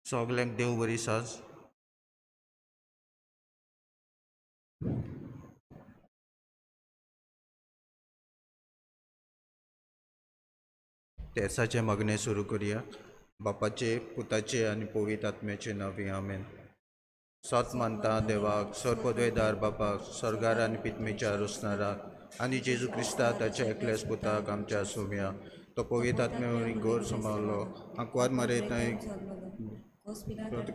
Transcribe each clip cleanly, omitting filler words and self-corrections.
सगल्यांक देव बरी साज. तेर्साचें मागणें सुरू करुया. बापाचे, पुताचे आनी पवित्र आत्म्याचे नांवी, आमेन. सत मानता देवाक, सर्पद्वेदार बापाक, स्वर्गार आनी पितमेच्या रोसणाराक आनी जेजू क्रिस्ता ताच्या एकल्याच पुताक आमच्या सोम्या, तो पवित्र आत्म्या गोर सांबाळलो, आंकवार मरेताय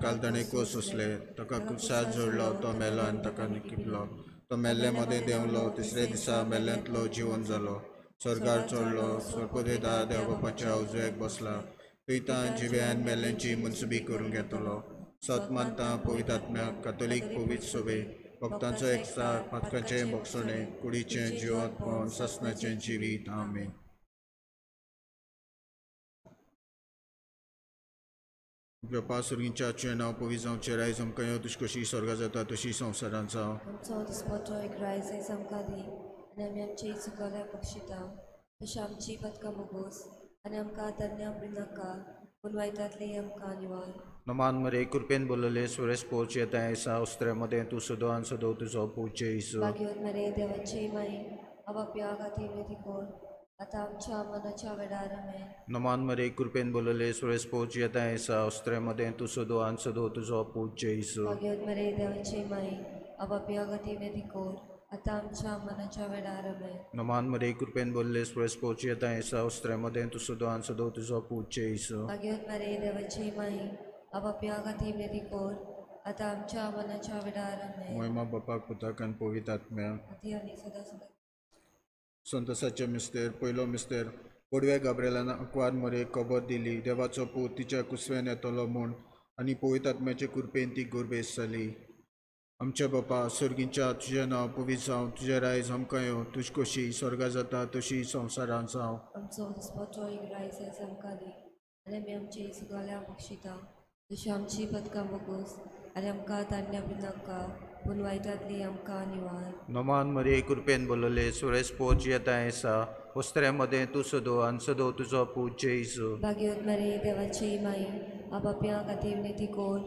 काल ताणें कोस सोंसले, ताका कुसाद जोडलो, तो मेलो आनी ताका निकिपलो, तो मेल्ले मदें देंवलो, तिसरे दिसा मेल्ल्यांतलो जिवन जालो, स्वर्गार चडलो, सर्पद्वेदार देव बापाच्या उजव्याक बसला, थंय जिव्यान मेल्ल्यांची मनसुबी करूंक येतलो. सत मानता पवित्र आत्म्याक, कातोलीक पवित्र सोबे, भक्तांचो एकचार, पातकाचें भोगसणें, कुडीचें जिवंतपण, सासणाचें जिवीत, आमेन. बापा सुर्गींच्या तुजें नांव पवित्र जावचें, रायज आमकां यो, तुजी कशी स्वर्गा जाता तशी संवसारांत जावं. आमचो दिसपट्टो एक रायज आयज आमकां दी आनी आमी आमची चुकल्या बक्षिता तशें आमची पदकां भोगोस आनी आमकां धन्य नाका पूण वायटांतली आमकां निवार. नमान मरे कृपेन बोलले सुरेश पोच येता आसा उस्त्र्या मदें तूं सदो आनी सदो तुजो पूज्य येसू. भाग्यवत मरे देवाची माई, आपापया खातीर विनंती कर आतां आमच्या मनाच्या वेळार, आमेन. नमान मरे कृपेन बोलले सुरेश पोच येता आसा उस्त्र्या मदें तूं सदो आनी सदो तुजो पूज्य येसू. भाग्यवत मरे देवाची माई, आपापया खातीर विनंती कर आतां आमच्या मनाच्या वेळार, आमेन. नमान मरे कृपेन बोलले सुरेश पोच येता आसा उस्त्र्या मदें तूं सदो आनी सदो तुजो पूज्य येसू. भाग्यवत मरे देवाची माई, आपापया खातीर विनंती कर आतां आमच्या मनाच्या वेळार, आमेन. मोहिमा बापाक, पुताक आनी पवित्र आत्म्याक, आदी आनी सदां सदां. संतोषाचे मिस्तेर. पयलो मिस्तेर. पडव्या गाब्रेलान आंकवार मरे खबर दिली, देवाचो पूत तिच्या कुसव्यान येतलो म्हूण आनी पवित्र आत्म्याचे कृपेन ती गोरबेस जाली. आमच्या बापा स्वर्गींच्या तुजें नांव पवित्र जावं, तुजें रायज आमकां यो, तुजी कशी स्वर्गा जाता तशी संवसारांत जावं. आमचो दिसपट्टो एक रायज आयज आमकां दी आनी आमी आमची चुकल्या बक्षिता तशी आमची पदकां भोगोस आनी आमकां तान्या नाका पूण वायटांतली आमकां निवार. नमान मरे कृपेन बोलले सुरेश पोच येता आसा उस्त्र्या मदें तूं सदो आनी सदो तुजो पूज्य येसू. भाग्यवत मरे देवाची माई, आपापया खातीर विनंती कर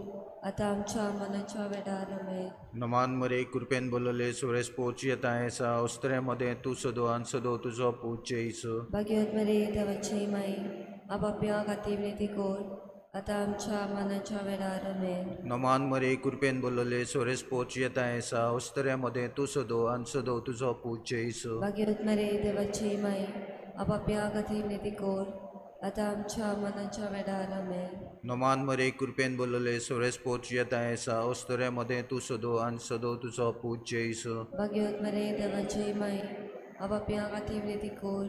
आतां आमच्या मनाच्या वेळार, आमेन. नमान मरे कृपेन बोलले सुरेश पोच येता आसा उस्त्र्या मदें तूं सदो आनी सदो तुजो पूज्य येसू. भाग्यवत मरे देवाची माई, आपापया खातीर विनंती कर आतां आमच्या मनाच्या वेळार, आमेन. नमान मरे कृपेन बोलले सुरेश पोच येता आसा उस्त्र्या मदें तूं सदो आनी सदो तुजो पूज्य येसू. भाग्यवत मरे देवाची माई, आपापया खातीर विनंती कर आतां आमच्या मनाच्या वेळार, आमेन. नमान मरे कृपेन बोलले सुरेश पोच येता आसा उस्त्र्या मदें तूं सदो आनी सदो तुजो पूज्य येसू. भाग्यवत मरे देवाची माई, आपापया खातीर विनंती कर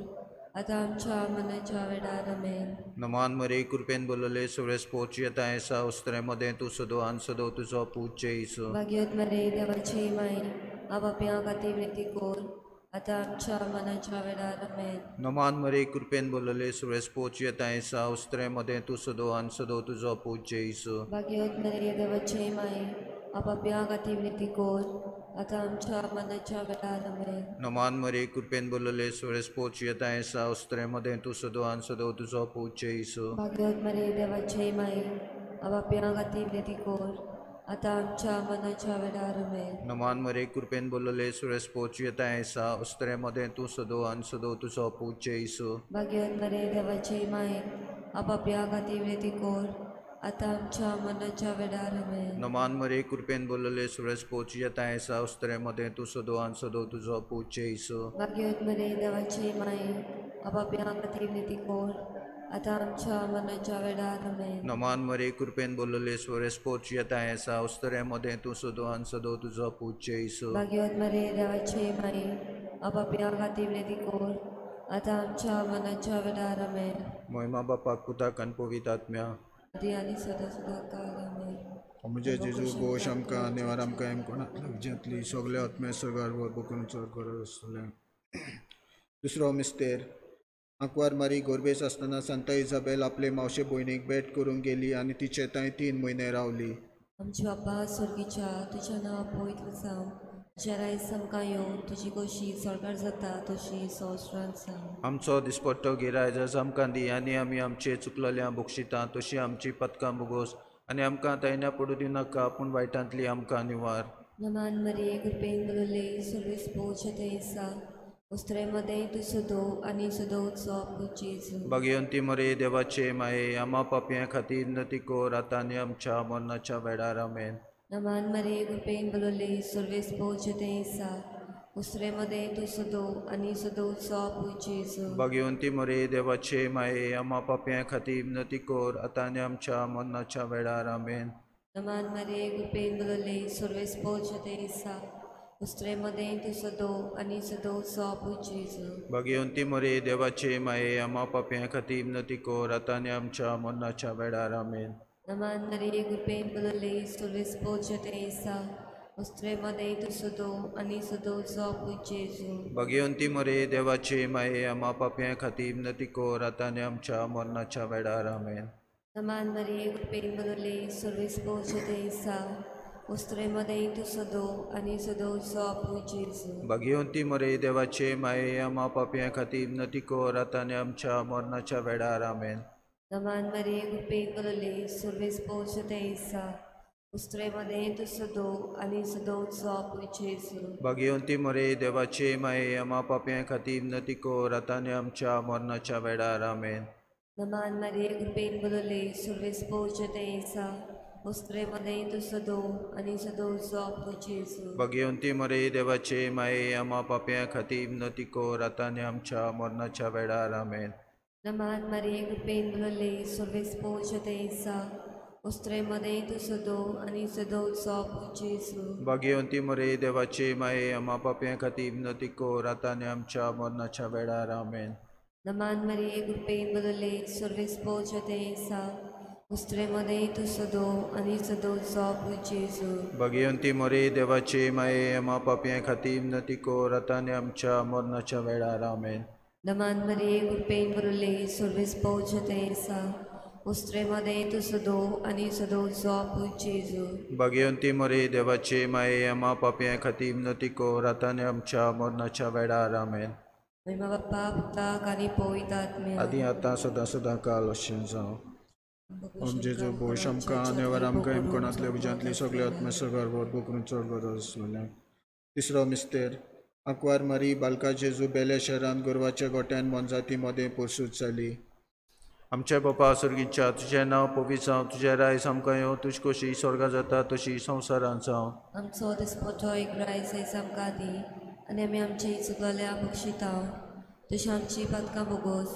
आतां आमच्या मनाच्या वेळार, आमेन. नमान मरे कृपेन बोलले सुरेश पोच येता आसा उस्त्र्या मदें तूं सदो आनी सदो तुजो पूज्य येसू. भाग्यवत मरे देवाची माई, आपापया खातीर विनंती कर आतां आमच्या मनाच्या वेळार, आमेन. नमान मरे कृपेन बोलले सुरेश पोच येता आसा उस्त्र्या मदें तूं सदो आनी सदो तुजो पूज्य येसू. भाग्यवत मरे देवाची माई, आपापया खातीर विनंती कर आतां आमच्या मनाच्या वेळार, आमेन. नमान मरे कृपेन बोलले सुरेश पोच येता आसा उस्त्र्या मदें तूं सदो आनी सदो तुजो पूज्य येसू. भाग्यवत मरे देवाची माई, आपापया खातीर विनंती कर आतां आमच्या मनाच्या वेळार, आमेन. नमान मरे कृपेन बोलले सुरेश पोच येता आसा उस्त्र्या मदें तूं सदो आनी सदो तुजो पूज्य येसू. भाग्यवत मरे देवाची माई, आपापया खातीर विनंती कर आतां आमच्या मनाच्या वेळार, आमेन. नमान मरे कृपेन बोलले सुरेश पोच येता आसा उस्त्र्या मदें तूं सदो आनी सदो तुजो पूज्य येसू. भाग्यवत मरे देवाची माई, आपापया खातीर विनंती कर आतां आमच्या मनाच्या वेळार, आमेन. नमान मरे कृपेन बोलले सुरेश पोच येता आसा उस्त्र्या मदें तूं सदो आनी सदो तुजो पूज्य येसू. भाग्यवत मरे देवाची माई, आपापया खातीर विनंती कर आतां आमच्या मनाच्या वेळार, आमेन. मोहिमा बापाक, पुताक आनी पवित्र आत्म्या, आदी आनी सदां सदां काल, आमेन. म्हजे जेजू बोश आमकां निवार आमकां कोणाक लागजेंतली सगळे आत्मे सगार बकरून चड गरज आसतलें. दुसरो मिस्तेर. आंकवार मारी गोरबेस आसतना सांता इजाबेल आपले मावशे भयणीक भेट करूंक गेली आनी तिचे थंय 3 म्हयने रावली. आमच्या बापा स्वर्गीच्या, तुज्या नांव पवित्र जावं, तुज्या रायज आमकां येवं, तुजी खोशी स्वर्गार जाता तशी संवसारांत जावं. आमचो दिसपट्टो गिरायज आमकां दी आनी आमी आमचे चुकलेल्या बक्षिता तशी आमची पदकां भोगोस आनी आमकां तयना पडूं दिवनाका, पूण वायटांतली आमकां निवार. नमान मरिये, कृपेन भरले, सर्वेस्पोर आसा, उस्त्रे मदें तूं सदो आनी सदोचो पूत जेजू. भाग्यवंती मरिये, देवाचे माये, आमा पापयां खातीर विनंती कर आतां आनी आमच्या मरणाच्या वेळार. आमेन. नमान मरिये, कृपेन भरले, सर्वेस्पोर आसा, उस्त्रे मदें तूं सदो आनी सदोचो पूत जेजू. भाग्यवंती मरिये, देवाचे माये, आमा पापयां खातीर विनंती कर आतां आनी आमच्या मरणाच्या वेळार. आमेन. नमान मरिये, कृपेन भरले, सर्वेस्पोर आसा, उस्त्रे मदें तूं सदो आनी सदोचो पूत जेजू. भाग्यवंती मरिये, देवाचे माये, आमा पापयां खातीर विनंती कर आतां आनी आमच्या मरणाच्या वेळार. आमेन. नमान मरिये, कृपेन भरले, सर्वेस्पोर आसा, उस्त्रे मदें तूं सदो आनी सदोचो पूत जेजू. भाग्यवंती मरिये, देवाचे माये, आमा पापयां खातीर विनंती कर आतां आनी आमच्या मरणाच्या वेळार. आमेन. नमान मरिये, कृपेन भरले, सर्वेस्पोर आसा, उस्त्रे मदें तूं सदो आनी सदोचो पूत जेजू. भाग्यवंती मरिये, देवाचे माये, आमा पापयां खातीर विनंती कर आतां आनी आमच्या मरणाच्या वेळार. आमेन. नमान मरिये, कृपेन भरले, सर्वेस्पोर आसा, उस्त्रे मदें तूं सदो आनी सदोचो पूत जेजू. भाग्यवंती मरिये, देवाचे माये, आमा पापयां खातीर विनंती कर आतां आनी आमच्या मरणाच्या वेळार. आमेन. नमान मरिये, कृपेन भरले, सर्वेस्पोर आसा, उस्त्रे मदें तूं सदो आनी सदोचो पूत जेजू. भाग्यवंती मरिये, देवाचे माये, आमा पापयां खातीर विनंती कर आतां आनी आमच्या मरणाच्या वेळार. आमेन. नमान मरिये, कृपेन भरले, सर्वेस्पोर आसा, उस्त्रे मदें तूं सदो आनी सदोचो पूत जेजू. भाग्यवंती मरिये, देवाचे माये, आमा पापयां खातीर विनंती कर आतां आनी आमच्या मरणाच्या वेळार. आमेन. नमान मरिये, कृपेन भरले, सर्वेस्पोर आसा, उस्त्रे मदें तूं सदो आनी सदोचो पूत जेजू. भाग्यवंती मरिये, देवाचे माये, आमा पापयां खातीर विनंती कर आतां आनी आमच्या मरणाच्या वेळार. आमेन. नमान मरिये, कृपेन भरले, सर्वेस्पोर आसा, उस्त्रे मदें तूं सदो आनी सदोचो पूत जेजू. भाग्यवंती मरिये, देवाचे माये, आमा पापयां खातीर विनंती कर आतां आनी आमच्या मरणाच्या वेळार. आमेन. महिमा बाप्पा पुताक आनी पवित्र आत्म्याक, आदी आतां सदां सदां काल अशें जावं. ओम जेजू भोश आमकां नेवर आमकां हेमकोणांतले उज्यांतली सगळे आत्मे सगर व्हर बोकरून चड गरज आसलेलें. तिसरो मिस्तेर. आंकवार मारी बालका जेजू बेले शहरांत गोरवाच्या गोट्यान मोनजाती मदें पोरसूत जाली. आमच्या बापा सर्गीच्या, तुजें नांव पवित्र जावं, तुजें रायज आमकां येवं, तुजी कशी स्वर्गा जाता तशी संवसारांत जावं. आमचो दिसपटो एक रायज आयज आमकां दी आनी आमी आमची चुकलेल्या बक्षिता तशी आमची पातकां बोगोस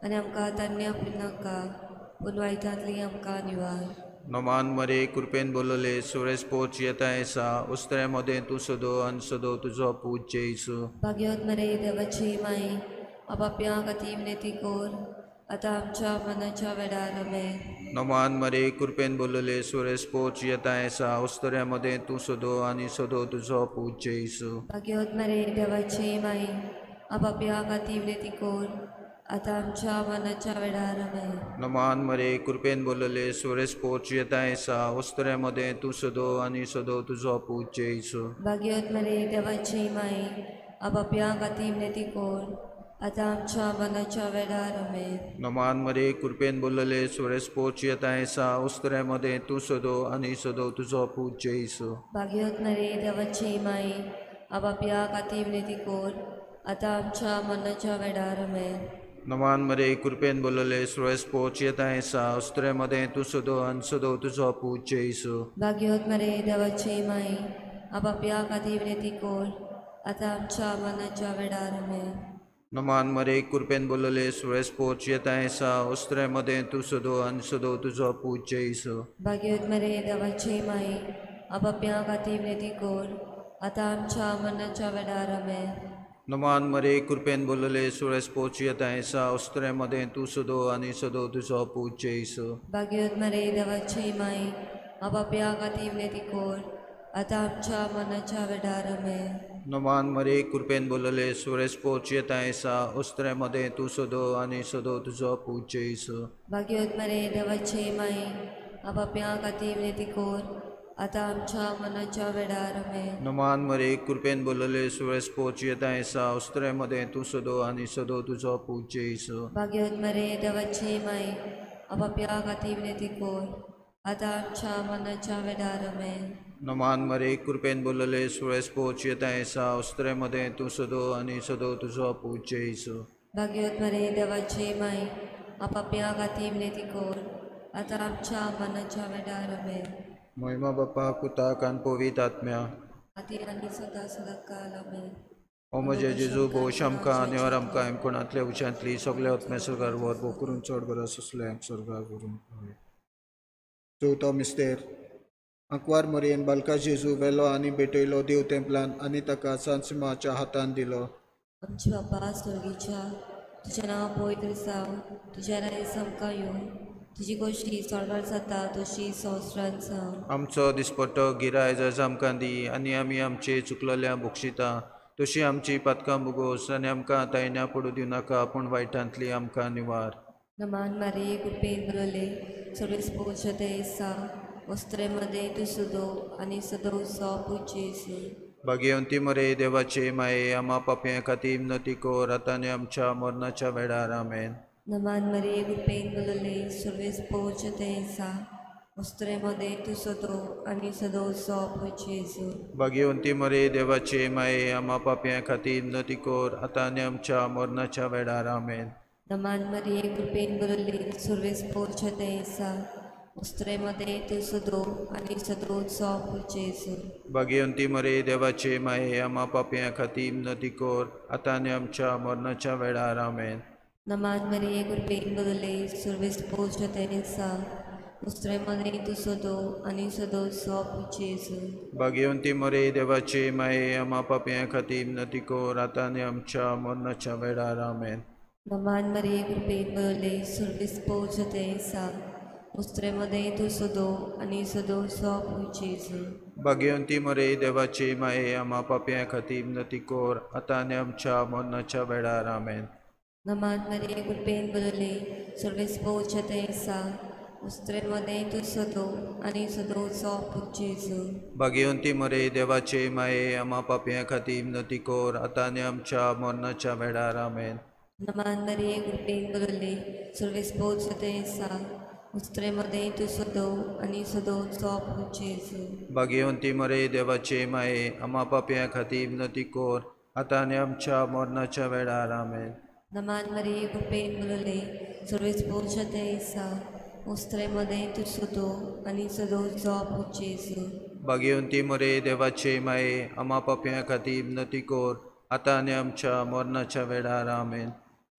आनी आमकां तान्य नाका, पूण वायटांतली आमकां निवार. नमान मरे, कृपेन बोलले, सुरेश पोच येता आसा, उस्त्रे मदें तूं सदो आनी सदो तुजो पूत जेजू. भाग्यवत मरे, देवाची माई, आपापया खातीर विनंती कर आतां आमच्या मनाच्या वेळार. आमेन. नमान मरे, कृपेन बोलले, सुरेश पोच येता आसा, उस्त्रे मदें तूं सदो आनी सदो तुजो पूत जेजू. भाग्यवत मरे, देवाची माई, आपापया खातीर विनंती कर आतां आमच्या मनाच्या वेळार. आमेन. नमान मरे, कृपेन बोलले, सुरेश पोच येता आसा, उस्त्रे मदें तूं सदो आनी सदो तुजो पूत जेजू. भाग्यवत मरे, देवाची माई, आपापया खातीर विनंती कर आतां आमच्या मनाच्या वेळार. आमेन. नमान मरे, कृपेन बोलले, सुरेश पोच येता आसा, उस्त्रे मदें तूं सदो आनी सदो तुजो पूत जेजू. भाग्यवत मरे, देवाची माई, आपापया खातीर विनंती कर आतां आमच्या मनाच्या वेळार. आमेन. नमान मरे, कृपेन बोलले, सुरेश पोच येता आसा, उस्त्रे मदें तूं सदो आनी सदो तुजो पूत जेजू. भाग्यवत मरे, देवाची माई, आपापया खातीर विनंती कर आतां आमच्या मनाच्या वेळार. आमेन. नमान मरे, कृपेन बोलले, सुरेश पोच येता आसा, उस्त्रे मदें तूं सदो आनी सदो तुजो पूत जेजू. भाग्यवत मरे, देवाची माई, आपापया खातीर विनंती कर आतां आमच्या मनाच्या वेळार. आमेन. नमान मरे, कृपेन बोलले, सुरेश पोच येता आसा, उस्त्रे मदें तूं सदो आनी सदो तुजो पूत जेजू. भाग्यवत मरे, देवाची माई, आपापया खातीर विनंती कर आतां आमच्या मनाच्या वेळार. आमेन. नमान मरे, कृपेन बोलले, सुरेश पोच येता आसा, उस्त्रे मदें तूं सदो आनी सदो तुजो पूत जेजू. भाग्यवत मरे, देवाची माई, आपापया खातीर विनंती कर आतां आमच्या मनाच्या वेळार. आमेन. नमान मरे, कृपेन बोलले, सुरेश पोच येता आसा, उस्त्रे मदें तूं सदो आनी सदो तुजो पूत जेजू. भाग्यवत मरे, देवाची माई, आपापया खातीर विनंती कर आतां आमच्या मरणाच्या वेळार आमेन. नमान मरे कृपेन बोलले सुरेश पोच येता एसा उस्त्रे मदें तूं सदो आनी सदो तुजो पूत जेजू. भाग्यवत मरे देवाची माय आपापया खातीर विनंती कर आतां आमच्या मरणाच्या वेळार आमेन. महिमा बापा पुताक आनी पवित्र आत्म्या आती आनी सदां सदां काल आमेन. ओ म्हजे जेजू भोवश आमकां आनी वर आमकां हेमकोणांतल्या उच्यांतली सगळे आत्म्या सरकार वर भोव करून चड बरो सोंसले सरकार करून. चवथो मिस्तेर. आंकवार मरयेन बालका जेजू वेलो आनी भेटयलो देव तेंपलान आनी ताका सांत सिमाच्या हातान दिलो. आमच्या बापा स्वर्गीच्या तुजें नांव पवित्र जावं, तुजें राज आमकां येवं, तुजी गोश्टी स्वर्गार जाता तशी संवसारांत जावं. आमचो दिसपट्टो गिराय आयज आमकां दी आनी आमी आमचे चुकलेल्या बक्षिता तशी आमची पातकां भोगोस आनी आमकां तायण्या पडूं दिवनाका पूण वायटांतली आमकां निवार. नमान मारये कृपेन भरले सर्वेस्पोज आसा वस्त्रे मदें तूं सदो आनी सदो सो पूत जेजू. भाग्यवंती मरे देवाचे माये आमा पापयां खातीर विनंती कर आतां आनी आमच्या मरणाच्या वेळार आमेन. नमान मरिये कृपेन भरले सर्वेस्पोज आसा वस्त्रे मदें तूं सदो आनी सदो सो पूत जेजू. भाग्यवंती मरे देवाचे माये आमा पापयां खातीर विनंती कर आतां आनी आमच्या मरणाच्या वेळार आमेन. नमान मरिये कृपेन भरले सर्वेस्पोज आसा वस्त्रे मदें तूं सदो आनी सदो सो पूत जेजू. भाग्यवंती मरे देवाचे माये आमा पापयां खातीर विनंती कर आतां आनी आमच्या मरणाच्या वेळार आमेन. नमान मरिये कृपेन भरले सर्वेस्पोज आसा वस्त्रे मदें तूं सदो आनी सदो सो पूत जेजू. भाग्यवंती मरे देवाचे माये आमा पापयां खातीर विनंती कर आतां आनी आमच्या मरणाच्या वेळार आमेन. नमान मरिये कृपेन भरले सर्वेस्पोज आसा वस्त्रे मदें तूं सदो आनी सदो सो पूत जेजू. भाग्यवंती मरे देवाचे माये आमा पापयां खातीर विनंती कर आतां आनी आमच्या मरणाच्या वेळार आमेन. नमान मरिये कृपेन भरले सर्वेस्पोज आसा वस्त्रे मदें तूं सदो आनी सदो सो पूत जेजू. भाग्यवंती मरे देवाचे माये आमा पापयां खातीर विनंती कर आतां आनी आमच्या मरणाच्या वेळार आमेन. नमान मरिये कृपेन भरले सर्वेस्पोज आसा वस्त्रे मदें तूं सदो आनी सदो सो पूत जेजू. भाग्यवंती मरे देवाचे माये आमा पापयां खातीर विनंती कर आतां आनी आमच्या मरणाच्या वेळार आमेन. नमान मरिये कृपेन भरले सर्वेस्पोज आसा वस्त्रे मदें तूं सदो आनी सदो सो पूत जेजू. भाग्यवंती मरे देवाचे माये आमा पापयां खातीर विनंती कर आतां आनी आमच्या मरणाच्या वेळार आमेन.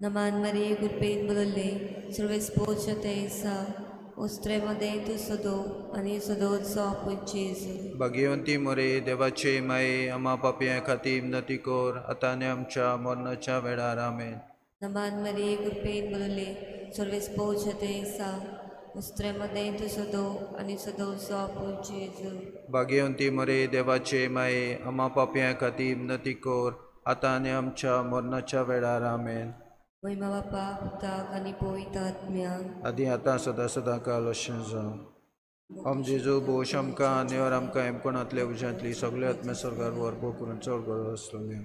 नमान मरिये कृपेन भरले सर्वेस्पोज आसा वस्त्रे मदें तूं सदो आनी सदो सो पूत जेजू. भाग्यवंती मरे देवाचे माये आमा पापयां खातीर विनंती कर आतां आनी आमच्या मरणाच्या वेळार आमेन. नमान मरिये कृपेन भरले सर्वेस्पोज आसा वस्त्रे मदें तूं सदो आनी सदो सो पूत जेजू. भाग्यवंती मरे देवाचे माये आमा पापयां खातीर विनंती कर आतां आनी आमच्या मरणाच्या वेळार आमेन. महिमा बापा पुताक आनी पवित्र आत्म्याक आदी आतां सदां सदां काल अशें जावं. आम जेजू भोवश आमकां आनी वर आमकां हेमकोणांतल्या उज्यांतली सगळे आत्म्या सरकार वर भोव करून चड गरज आसतली.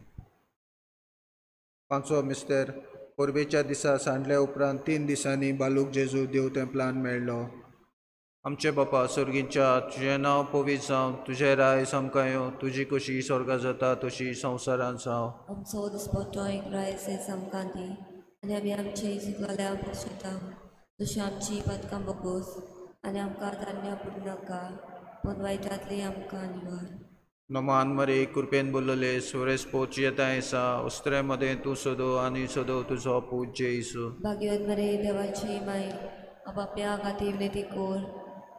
पांचवो मिस्तेर. परबेच्या दिसा सांडल्या उपरांत 3 दिसांनी बालूक जेजू देव तेंपलान मेळ्ळो. आमचे बापा स्वर्गीच्या तुजें नांव पवित्र जावं, तुजें राज आमकां येवं, तुजी कशी स्वर्गा जाता तशी संवसारांत जावं. आमचो दिसपट्टो एक रायस आयज आमकां दी आनी आमी आमचे चुकलेल्या बक्षिता तशी आमची पातकां भोगोस आनी आमकां धान्य पडूं नाका पूण वायटांतली आमकां निवार. नमान मरे कृपेन बोलले सुरेश पोच येता एसा उस्त्रे मदें तूं सदो आनी सदो तुजो पूत जेजू. भाग्यवत मरे देवाची माय आपापया खातीर विनंती कर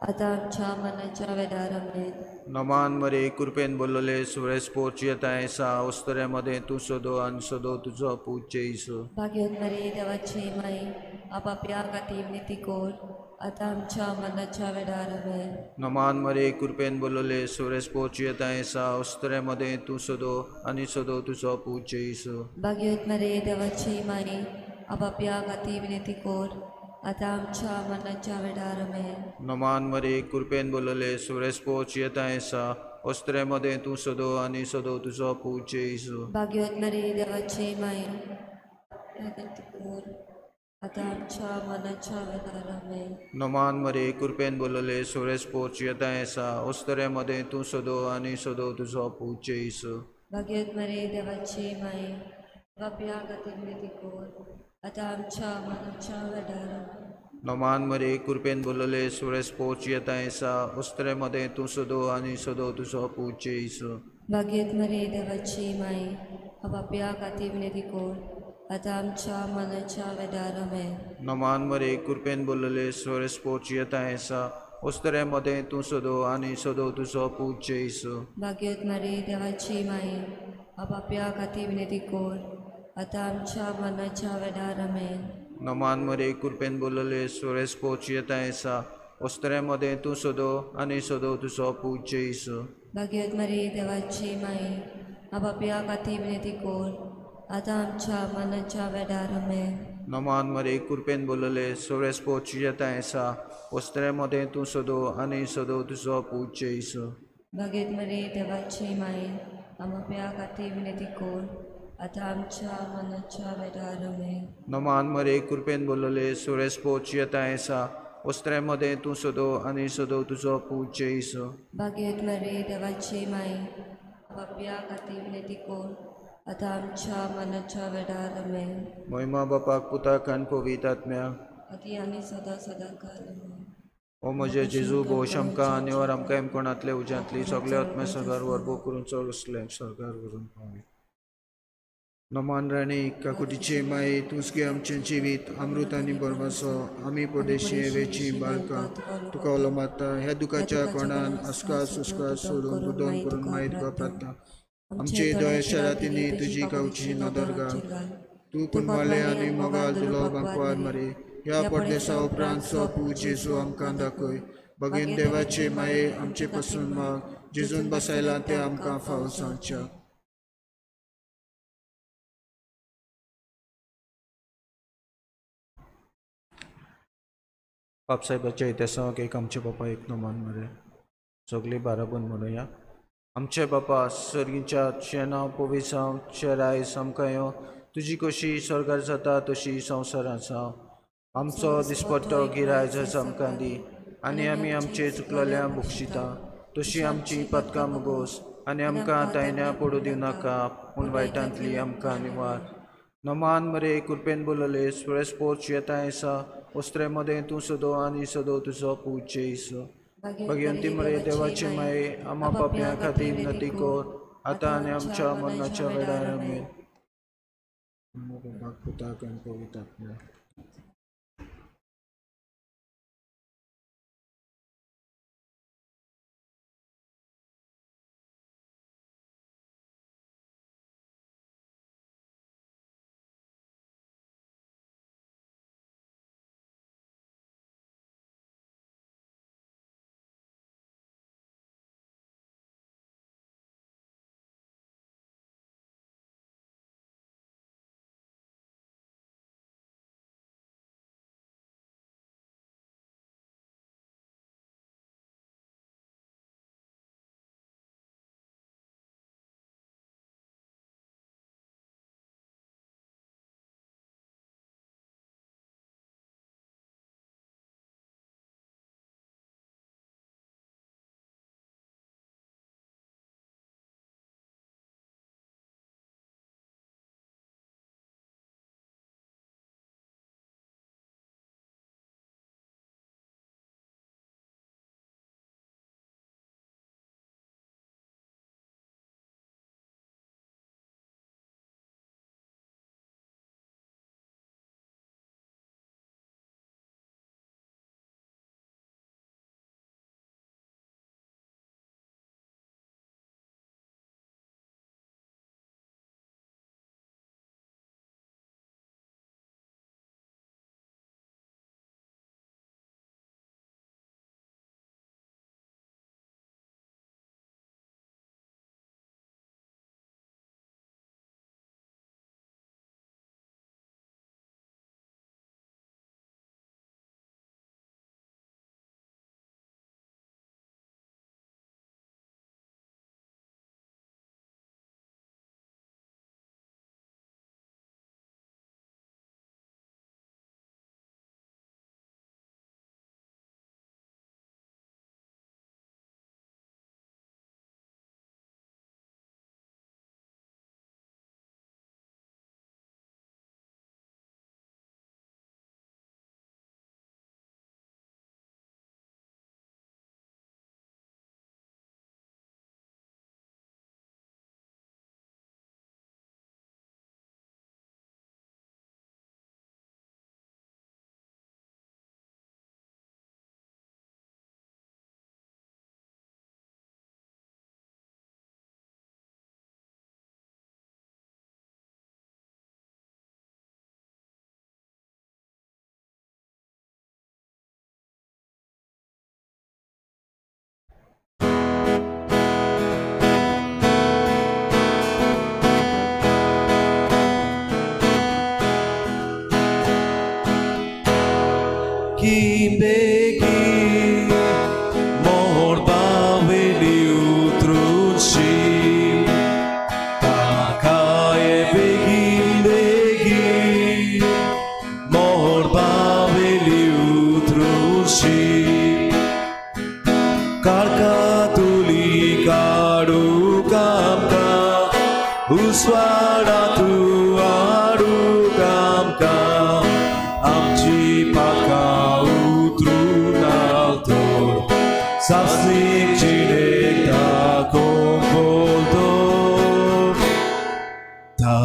आतां आमच्या मरणाच्या वेळार आमेन. नमान मरे कृपेन बोलले सुरेश पोच येता एसा उस्त्रे मदें तूं सदो आनी सदो तुजो पूत जेजू. भाग्यवत मरे देवाची माय आपापया खातीर विनंती कर आतां आमच्या मरणाच्या वेळार आमेन. नमान मरे कृपेन बोलले सुरेश पोच येता एसा उस्त्रे मदें तूं सदो आनी सदो तुजो पूत जेजू. भाग्यवत मरे देवाची माय आपापया खातीर विनंती कर आतां आमच्या मरणाच्या वेळार आमेन. नमान मरे कृपेन बोलले सुरेश पोच येता एसा उस्त्रे मदें तूं सदो आनी सदो तुजो पूत जेजू. भाग्यवत मरे देवाची माय विनंती कर आतां आमच्या मनाच्या वेळार आमेन. नमान मरे कृपेन बोलले सोरेस पोच येता एसा ओस्तरे मदें तूं सदो आनी सदो तुजो पूत जेजू. भाग्यवत मरे देवाची माये बापया खातीर विनंती कर आतां आमच्या मनाच्या वेळार आमेन. नमान मरे कृपेन बोलले सोरेस पोच येता एसा ओस्तरे मदें तूं सदो आनी सदो तुजो पूत जेजू. भाग्यवत मरे देवाची माये बापया खातीर विनंती कर आतां आमच्या मनाच्या वेळार आमेन. नमान मरे कृपेन बोलले सोरेस पोच येता एसा ओस्तरे मदें तूं सदो आनी सदो तुजो पूत जेजू. भाग्यवत मरे देवाची माये बापया खातीर विनंती कर आतां आमच्या मनाच्या वेळार आमेन. नमान मरे कृपेन बोलले सोरेस पोच येता एसा ओस्तरे मदें तूं सदो आनी सदो तुजो पूत जेजू. भाग्यवत मरे देवाची माये बापया खातीर विनंती कर आतां आमच्या मनाच्या वेळार आमेन. नमान मरे कृपेन बोलले सोरेस पोच येता एसा ओस्तरे मदें तूं सदो आनी सदो तुजो पूत जेजू. भाग्यवत मरे देवाची माये बापया खातीर विनंती कर आतां आमच्या मनाच्या वेळार आमेन. नमान मरे कृपेन बोलले सोरेस पोच येता एसा ओस्तरे मदें तूं सदो आनी सदो तुजो पूत जेजू. भाग्यवत मरे देवाची माये बापया खातीर विनंती कर आतां आमच्या मनाच्या वेळार आमेन. महिमा बापाक पुताक आनी पवित्र आत्म्याक आदी आनी सदां सदां काल आमेन. ओ म्हजे जेजू भोवश आमकां आनी वर आमकां एमकोणांतले उज्यांतली सगळे आत्मे सरकार वरबो करून चड उसले सरकार व्हरून पावय. नमान राणी काकुटीचे माये तूंच गे आमचें जिवीत अमृत आनी बरवासो. आमी परदेशी वेची बाळकां तुका उलो मारता ह्या दुखाच्या कोणान आसका सुस्का सोडून तुदोन करून मागीर तुका प्रार्थना. आमचे दोळे शरातींनी तुजी गांवची नदर घाल. तूं कुंबाले आनी मोगाल दिलो बांकवार मरे ह्या परदेसा उपरांत सो पूत जेजू आमकां दाखय. बगेन देवाचे माये आमचे पसून माग जेजून बसायला तें आमकां फावो जावच्या. बापसाहेबाच्या इतिहासाक एक आमचे बापा एक नमान मरे सगळी बाराबोन म्हणुया. आमचे बापा सर्गीच्या तुजें नांव पवित्र जावं, तुजें रायस आमकां यो, तुजी कशी स्वर्गार जाता तशी संवसारांत जावं. आमचो दिसपट्टो गिरायज आमकां दी आनी आमी आमचे चुकलेल्या बक्षिता तशी आमची पदकां मुगोस आनी आमकां तायण्या पडूं दिवनाका पूण वायटांतली आमकां निवार. नमान मरे कृपेन बोलले सुरेश पोच येता एसा ओस्त्रे मदें तूं सदो आनी सदो तुजो पूत जेजू. भगवंती मरे देवाचे माये आमा पापयां खातीर विनंती कर आतां आनी आमच्या मरणाच्या वेळार आमेन. पुताक आनी पवित्र आत्म्याक.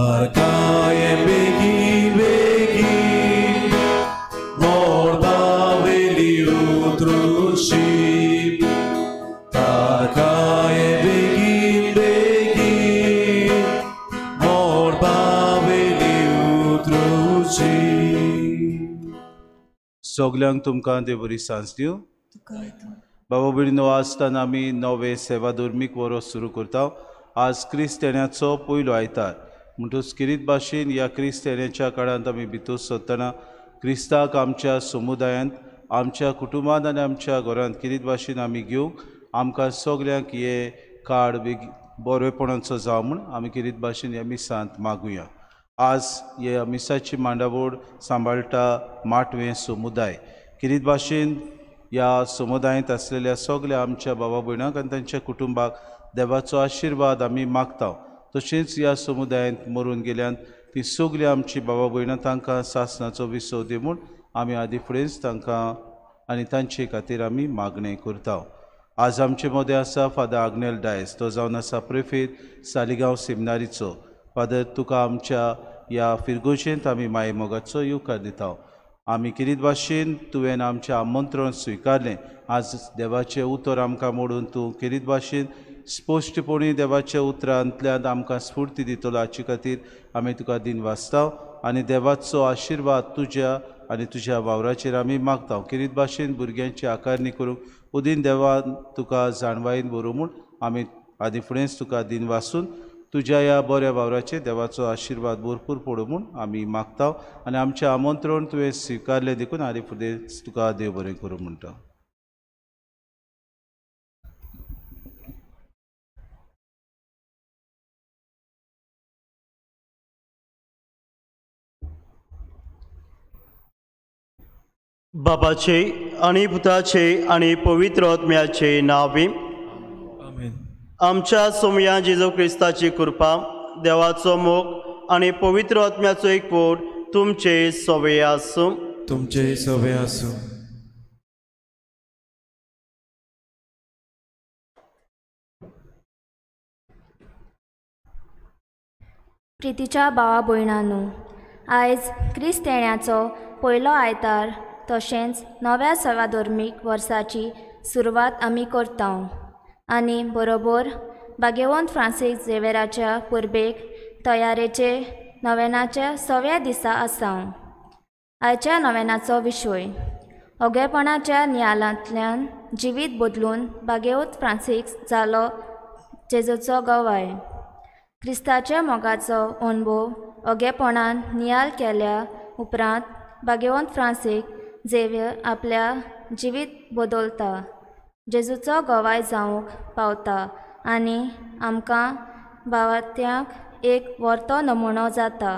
तारकाय बेगी बेगी मोरबावेली उतरुशी तारकाय बेगी बेगी मोरबावेली उतरुशी. सगल्यांक तुमकां देव बरी सांज दिवं. बाबा भयणीनो, आसतना आमी नवे सेवा धर्मीक वरोस सुरू करता. आज क्रिस्तेण्याचो पयलो आयतार म्हणटूच किरीत भाशेन ह्या क्रिस्तेण्याच्या काळांत आमी भितर सरतना क्रिस्ताक आमच्या समुदायांत, आमच्या कुटुंबांत आनी आमच्या घरांत किरीत भाशेन आमी घेवंक आमकां सगल्यांक हे काळ बेगी बरेपणाचो जावं म्हूण आमी किरीत भाशेन ह्या मिसांत मागुया. आज हे मिसाची मांडावळ सांबाळटा माटवें समुदाय. किरीत भाशेन ह्या समुदायांत आसलेल्या सगल्या आमच्या बाबा भयणांक आनी तांच्या कुटुंबाक देवाचो आशिर्वाद आमी मागता. तशेंच ह्या समुदायांत मरून गेल्यान ती सगळीं आमची बाबा भयणां तांकां सासणाचो विसव दी म्हूण आमी आदी फुडेंच तांकां आनी तांचे खातीर आमी मागणें करता. आज आमचे मदें आसा फादर आग्नेल डायस, तो जावन आसा प्रेफेत सालिगांव सेमिनारीचो. फादर, तुका आमच्या ह्या फिरगोजेंत आमी माये मोगाचो येवकार दिता. आमी किरीत भाशेन तुवें आमचें आमंत्रण स्विकारलें. आज देवाचें उतर आमकां मोडून तूं किरीत भाशेन स्पश्टपणी देवाच्या उतरांतल्यान आमकां स्फूर्ती दितलो हाचे खातीर आमी तुका दिन वाचता आनी देवाचो आशिर्वाद तुज्या आनी तुज्या वावराचेर आमी मागता. किरीत भाशेन भुरग्यांची आकारणी करूंक उदीन देवान तुका जाणवायेन बरोवं म्हूण आमी आदी फुडेंच तुका दिन वाचून तुज्या ह्या बऱ्या वावराचेर देवाचो आशिर्वाद भरपूर पडूं म्हूण आमी मागता आनी आमचें आमंत्रण तुवें स्विकारलें देखून आदी फुडें तुका देव बरें करूं म्हणटा. बाबाचे आनी पुताचे आनी पवित्र आत्म्याचे नांवे आमेन. आमच्या सोमया जेजू क्रिस्ताची कृपा, देवाचो मोग आनी पवित्र आत्म्याचो एकवट तुमचे सवे आसूं. तुमचे सवे आसूं. प्रितीच्या भावा भयणांनो, आयज क्रिस्त येण्याचो पयलो आयतार तशेंच नव्या सवाधर्मीक वर्साची सुरवात आमी करता आनी बरोबर भाग्यवंत फ्रांसीस झेवेराच्या परबेक तयारेचे नवेनाच्या सव्या दिसा आसा. आयच्या नवेनाचो विशय ओगेपणाच्या नियालांतल्यान जिवीत बदलून भाग्यवंत फ्रांसीस जालो जेजूचो गवाय. क्रिस्ताच्या मोगाचो अणभव ओगेपणान नियाल केल्या उपरांत भाग्यवंत फ्रांसीस झेवियर आपल्या जिवीत बदलता, जेजूचो गवाय जावंक पावता आनी आमकां भावार्थ्यांक एक वर्तो नमुनो जाता.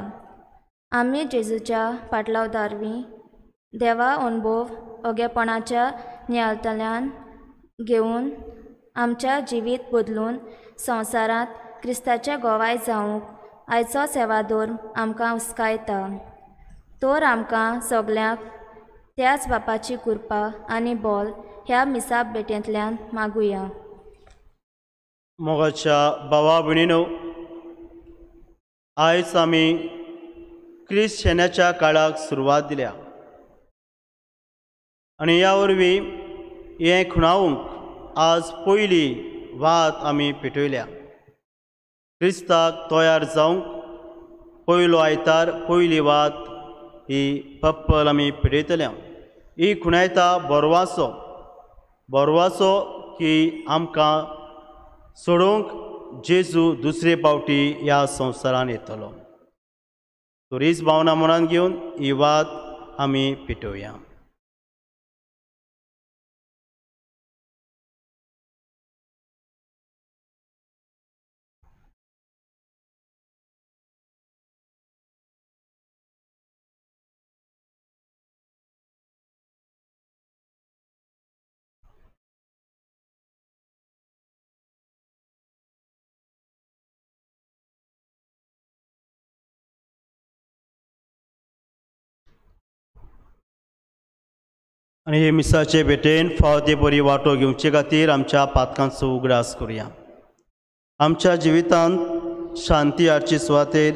आमी जेजूच्या पाटलावदारवी देवा अणभव ओगेपणाच्या नियाळतल्यान घेवन आमच्या जिवीत बदलून संवसारांत क्रिस्ताचे गवाय जावंक आयचो सेवाधर्म आमकां हुस्कायता. तर आमकां सगल्यांक त्याच बापाची कृपा आनी बोल ह्या मिसा भेटेंतल्यान मागुया. मोगाच्या भावा भयणीनो, आयज आमी क्रिस्त शेण्याच्या काळाक सुरवात दिल्या आनी ह्या वरवीं हें खुणावंक आज पयली वात आमी पेटयल्या. क्रिस्ताक तयार जावंक पयलो आयतार पयली वात ही पप्पल आमी पेटयतले. ही खुणायता बरवाचो, बरवाचो की आमकां सोडोवंक जेजू दुसरे पावटी ह्या संवसारान येतलो. तर हीच भावना मनान घेवन ही वात आमी पेटोवया. आनी हे मिसाचे भेटेन फावो ते बरी वांटो घेवचे खातीर आमच्या पातकांचो उगडास करुया. आमच्या जिवितांत शांती हाडची सुवातेर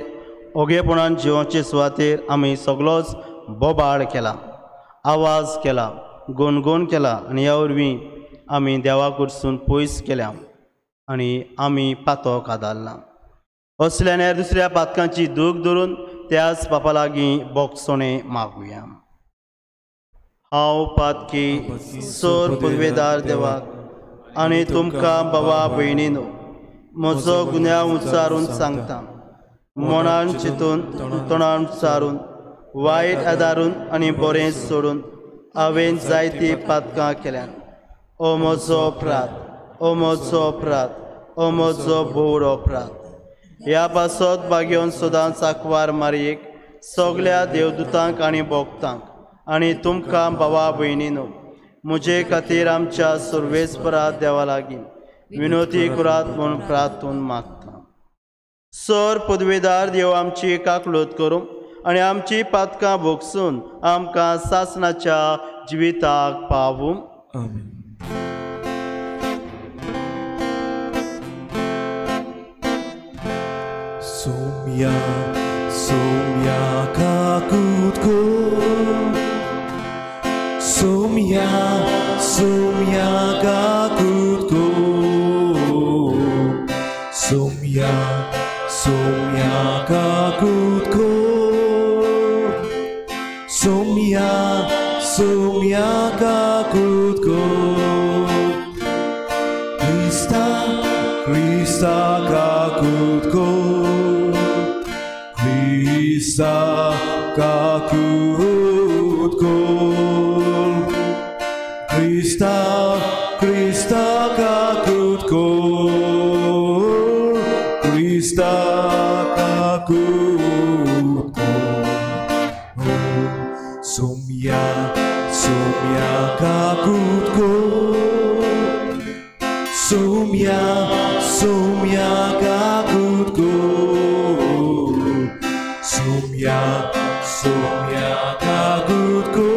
ओगेपणान जिवोचे सुवातेर आमी सगळोच बोबाळ केला, आवाज केला, गोनगोन केला आनी ह्या वरवीं आमी देवा कडसून पयस केल्या आनी आमी पातक आदारला। असल्या आनी दुसऱ्या पातकांची दूख धरून त्याच बापा लागीं बोगसणें मागुया। हांव पातकी सोर पुर्वेदार देवाक आनी तुमकां बाबा भयणीनो म्हजो गुन्यांव उच्चारून सांगता। मनान चिंतून तोंडान उच्चारून वायट आदारून आनी बरें सोडून हांवें जायतीं पातकां केल्यात। ओ म्हजो अपराध, ओ म्हजो अपराध, ओ म्हजो भोव अपराध। ह्या पासत बागेवन सदांच आंकवार मारयेक सगल्या देवदूतांक आनी भक्तांक आनी तुमकां भावा भयणीनो म्हजे खातीर आमच्या सर्वेस्परा देवा लागीं विनोती करात म्हूण प्रार्थून मागता। सर पदवेदार देव आमची काकलूत करूं आनी आमची पातकां भोगसून आमकां सासणाच्या जिविताक पावूं। आमेन। Somya, Somya kakutko, Somya, Somya kakutko, Somya, Somya kakutko, Somya, Somya kakutko, Krista, Krista kakutko, Krista kakutko, Krista, Krista kakutko, Krista kakutko, Somya, Somya kakutko, Somya, Somya kakutko, Somya, Somya kakutko,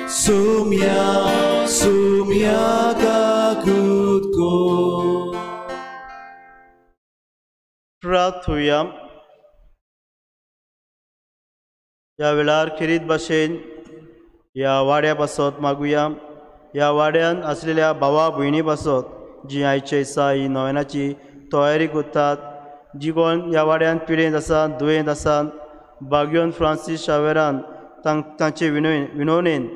Somya, Somya kakutko. प्रार्थुया। ह्या वेळार खेरीत भाशेन ह्या वाड्या पासत मागुया। ह्या वाड्यान आसलेल्या भावा भयणी पासत जी आयचे दिसा ही नोवेनाची तयारी करतात, जी कोण ह्या वाड्यान पिडेंत आसा, दुयेंत आसा, बाग्योन फ्रांसीस शावेरान तांचे विनवणेन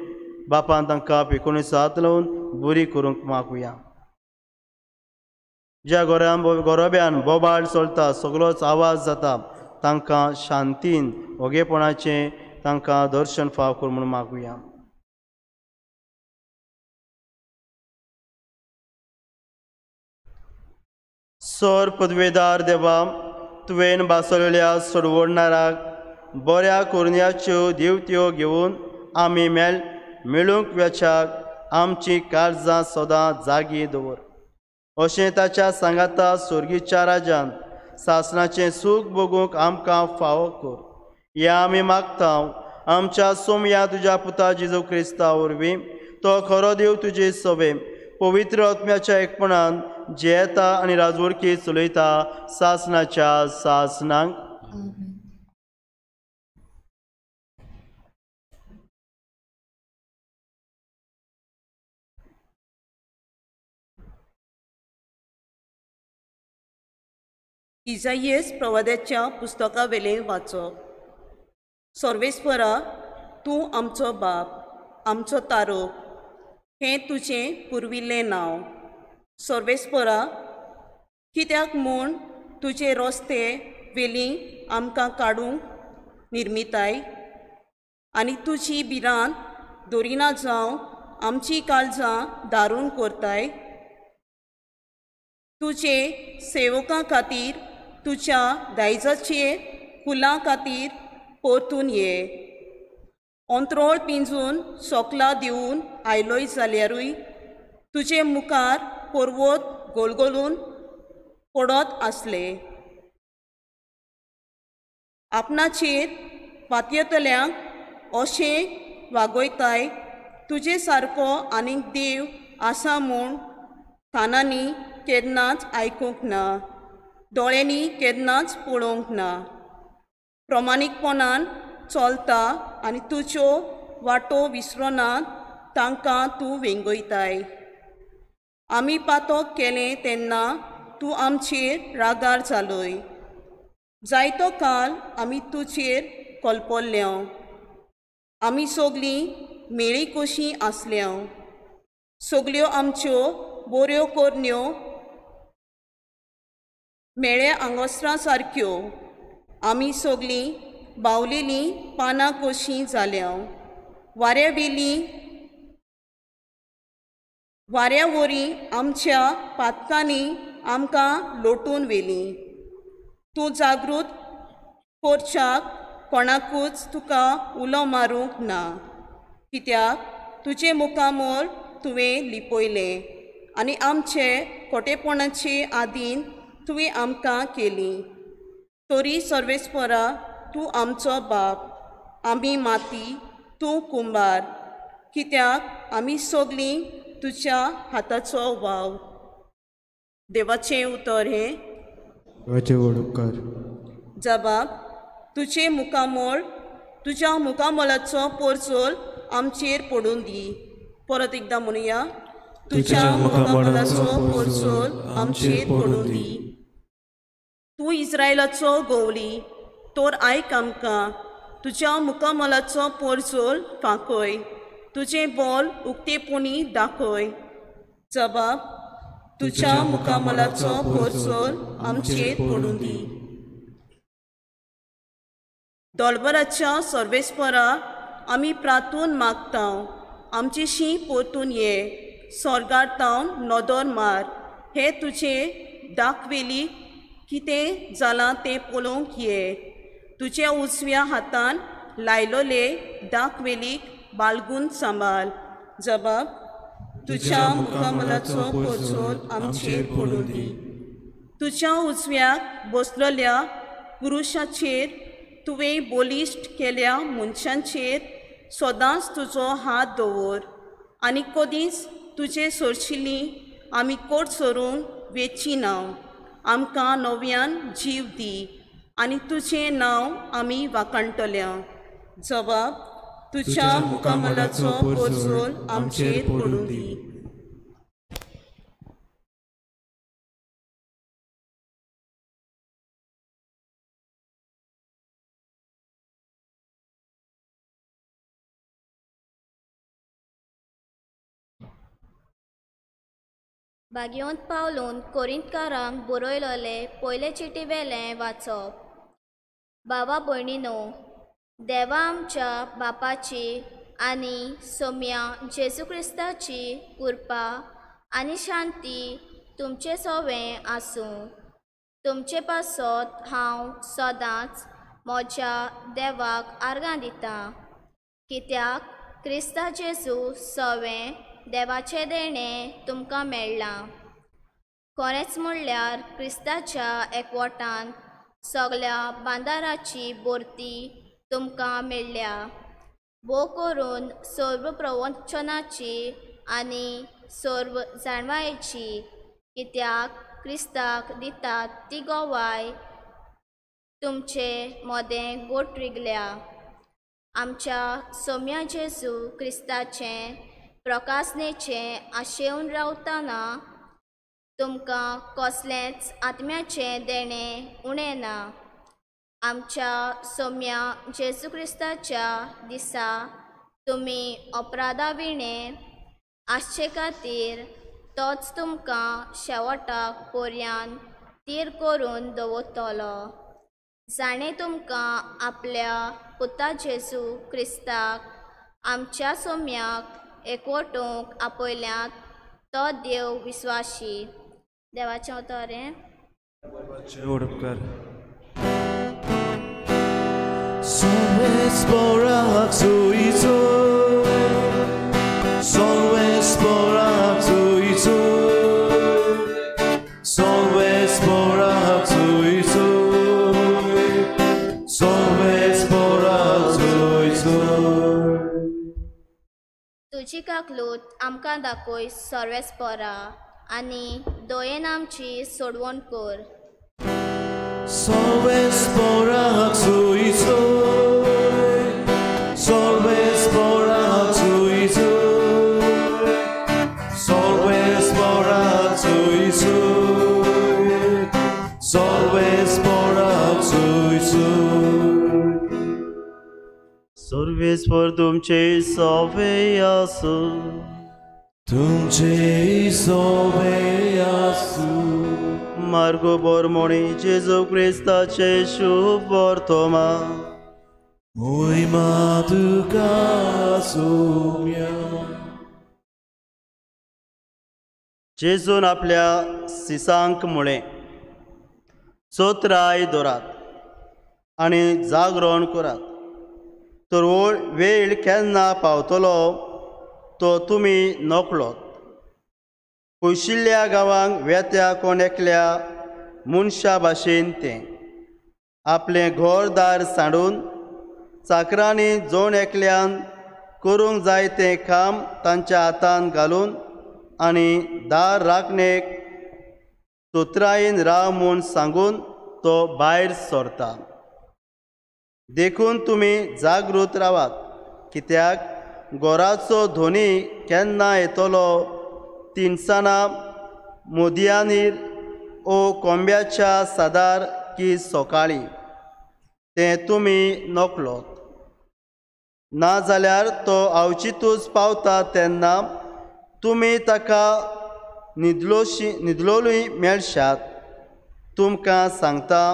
बापान तांकां पेकोणीस हात लावन बरी करूंक मागुया। ज्या गोरब्यान बोबाळ चलता, सगळोच आवाज जाता, तांकां शांतीन ओगेपणाचें तांकां दर्शन फाव कर म्हूण मागुया। सर पदवेदार देवा, तुवें बासवलेल्या सोडवणाराक बऱ्या कुरण्याच्यो दिवत्यो घेवन आमी मेळूंक वेच्याक आमची काळजां सदां जागी दवर। अशें ताच्या सांगाता सोर्गीच्या राजान सासणाचें सूख भोगूंक आमकां फावो कर। ह्या आमी मागता आमच्या सोमया तुज्या पुता जेजू क्रिस्ता वरवीं, तो खरो देव तुजे सवे पवित्र आत्म्याच्या एकपणान जियेता आनी राजवडकी चलयता सासणाच्या सासणांक। इजाईस प्रवाद्याच्या पुस्तकावेलें वाचप। सर्वेस्परा, तूं आमचो बाप, आमचो तारोक, हें तुजें पुर्विल्लें नांव। सर्वेस्परा, कित्याक म्हूण तुजे रस्ते वेली आमकां काडूंक निर्मिताय आनी तुजी भिरांत दवरिना जावं आमची काळजां दारून करताय। तुजे सेवकां खातीर, तुज्या दायजाचे फुलां खातीर परतून ये। अंत्रोळ पिंजून सोकलां दिवन आयलोय जाल्यारूय तुजे मुखार पर्वत गोलगोलून पडत आसले। आपणाचेर पातयेतल्यांक अशें वागयताय, तुजे सारको आनीक देव आसा म्हूण कानांनी केन्नाच आयकूंक ना दोळ्यांनी केन्नाच पळोवंक ना. प्रमाणीकपणान चलता आनी तुज्यो वाटो विसरना तांकां तूं वेंगयताय. आमी पातक केलें तेन्ना तूं आमचेर रागार जालोय. जायतो काल आमी तुजेर कोलपोल्ल्या. आमी सगळीं मेळी कशीं आसल्या. सगळ्यो आमच्यो बऱ्यो करण्यो मेळ्या आंगोस्त्रां सारक्यो. आमी सगळीं बावलेलीं पानां कशीं जाल्या. वाऱ्या वरी आमच्या पातकांनी आमकां लोटून व्हेलीं. तूं जागृत करच्याक कोणाकूच तुका उलो मारूंक ना, कित्याक तुजें मुखामळ तुवें लिपयलें आनी आमचे खोटेपणाचे आदीन तुवें आमकां केली. तरी सर्वेस्परा तूं आमचो बाप, आमी माती, तूं कुंबार, कित्याक आमी सगळीं तुज्या हाताचो वाव. देवाचें उतर हें. देवाचे व्हड उपकार. जबाब, तुजें मुखामळ तुज्या मुखामळाचो पोरचोल आमचेर पडून दी. परत एकदां म्हणुया, तुज्या मुखामळाचो पोरचोल आमचेर पडून दी. तूं इस्रायलाचो गोवली तर आयक आमकां. तुज्या मुखामळाचो पोरचोल फांकय, तुजें बोल उक्तेपणी दाखय. जबाब, तुज्या मुखामळाचो पोरचोल आमचेर पडून दी. दोलबराच्या सर्वेस्परा आमी प्रातून मागता, आमचेशी परतून ये. स्वर्गार तावन नदर मार, हे तुजे दाखवेली कितें जालां तें पळोवंक ये. तुज्या उजव्या हातान लायलोले दाखवेलीक बालगून सांबाळ. जबाब, तुज्या मुखामळाचो पोरचोल आमचेर पडून दी. तुज्या उजव्याक बसलेल्या पुरुशाचेर तुवें बलिश्ट केल्या मनशांचेर सदांच तुजो हात दवर आनी कदींच तुजे सोरशिल्ली आमी कोट सरून वेची ना. आमकां नव्यान जीव दी आनी तुजें नांव आमी वाखाणटल्या. जबाब, तुज्या मुखामळाचो पोरचोल आमचेर पडून दी. भाग्यवंत पावलून कोरिंतकारांक बरयलोले पयले चिटी वेलें वाचप. बाबा भयणीनो, देवा आमच्या बापाची आनी सोम्या जेजू क्रिस्ताची कृपा आनी शांती तुमचे सवें आसूं. तुमचे पासत हांव सदांच म्हज्या देवाक आर्गां दितां, कित्याक क्रिस्ता जेजू सवें देवाचें देणें तुमकां मेळ्ळां. खरेंच म्हणल्यार क्रिस्ताच्या एकवटान सगळ्या बांदाराची भरती तुमकां मेळ्ळ्या. भोव करून सर्व प्रवचनाची आनी सर्व जाणवायेची, कित्याक क्रिस्ताक दितात ती गवाय तुमचे मदें गोट रिगल्या. आमच्या सोम्या जेजू क्रिस्ताचें प्रकाशनेचें आशेवन रावतना तुमकां कसलेंच आत्म्याचें देणें उणें ना. आमच्या सोम्या जेजू क्रिस्ताच्या दिसा तुमी अपराधा विणें आसचे खातीर तोच तुमकां शेवटाक पर्यान तीर करून दवरतलो, जाणें तुमकां आपल्या पुता जेजू क्रिस्ताक आमच्या सोम्याक एकवटूंक आपयल्यात तो देव विस्वाशी. देवाचें उतर हें. तुजी काकलूत आमकां दाखय सर्वेस्परा आनी दयेन आमची सोडवण कर. Solves por Solves por Solves por Solves por Solves por तुमचे सोवे आसू, तुमचे सोवे आसू. मार्गो बोरमोणी जेजू क्रिस्ताचे शुभ वर्तमान. मोहिमा तुका सोम्या. जेजून आपल्या सिसांक म्हळें, चोत्राय दवरात आनी जागरण करात, तर वेळ केन्ना पावतलो तो तुमी नकळत. पयशिल्ल्या गांवांक वेत्या कोण एकल्या मनशा भाशेन तें आपलें घरदार सांडून चाकरांनी जोण एकल्यान करूंक जाय तें काम तांच्या हातान घालून आनी दार राखणेक तोत्रायेन राव म्हूण सांगून तो भायर सरता. देखून तुमी जागृत रावात, कित्याक गोराचो धोनी केन्ना येतलो तिनसाना मोदयानीर ओ कोंब्याच्या सादार की सकाळीं तें तुमी नकळत. ना जाल्यार तो आवचितूच पावता तेन्ना तुमी ताका न्हिदलोलूय मेळशात. तुमकां सांगता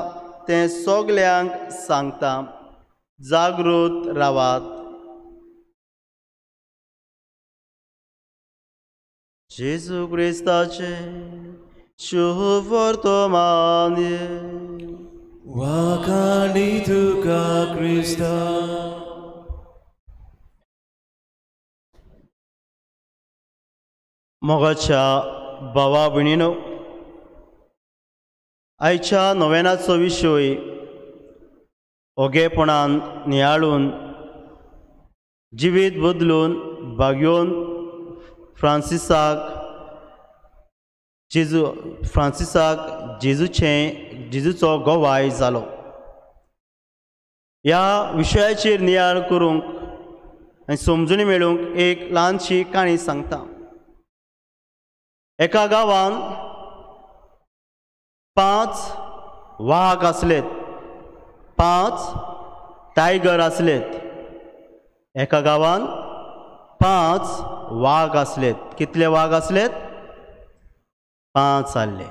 तें सगल्यांक सांगता, जागृत रावात. जेजू क्रिस्ताचे शुभ वर्तमान. वाखाणी तुका क्रिस्ता. मोगाच्या भावा भयणीनो, आयच्या नोवेनाचो विशय ओगेपणान नियाळून जिवीत बदलून भाग्योवन फ्रांसिसाक जेजूचो गवाय जालो. ह्या विशयाचेर नियाळ करूंक आनी समजणी मेळूंक एक ल्हानशी काणी सांगता. एका गांवांत 5 वाग आसलेत, 5 टायगर आसलेत. एका गांवांत 5 वाग आसलेत. कितले वाग आसलेत? 5 आसले.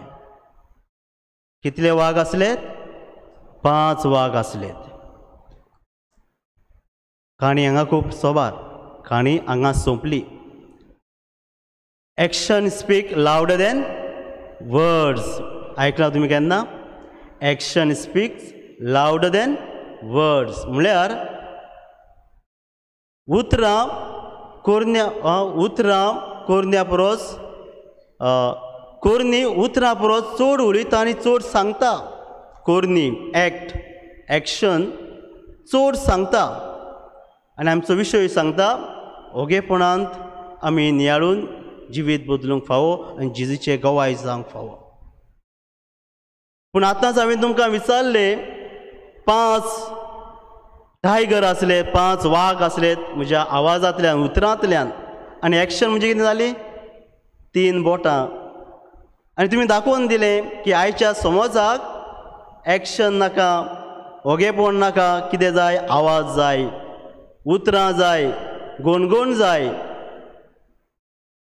कितले वाग आसलेत? 5 वाग आसलेत. काणी हांगा खूब सोबार, काणी हांगा सोंपली. Action speak louder than words. आयकलां तुमी केन्ना? Action speaks louder than words म्हळ्यार उतरां कोरन्या परस कोरनी उतरां परस चड उलयता आनी चड सांगता. कोरनी एक्ट एक्शन चड सांगता. आनी आमचो विशय सांगता ओगेपणांत आमी नियाळून जिवीत बदलूंक फावो आनी जेजूचे गवाय जावंक फावो. पूण आतांच हांवें तुमकां विचारलें, 5 टायगर आसले, 5 वाग आसले म्हज्या आवाजांतल्यान उतरांतल्यान, आनी एक्शन म्हणजे कितें जाली? 3 बोटां. आनी तुमी दाखोवन दिलें की आयच्या समाजाक एक्शन नाका, ओगेपण नाका, कितें जाय? आवाज जाय, उतरां जाय, गोणगोण जाय.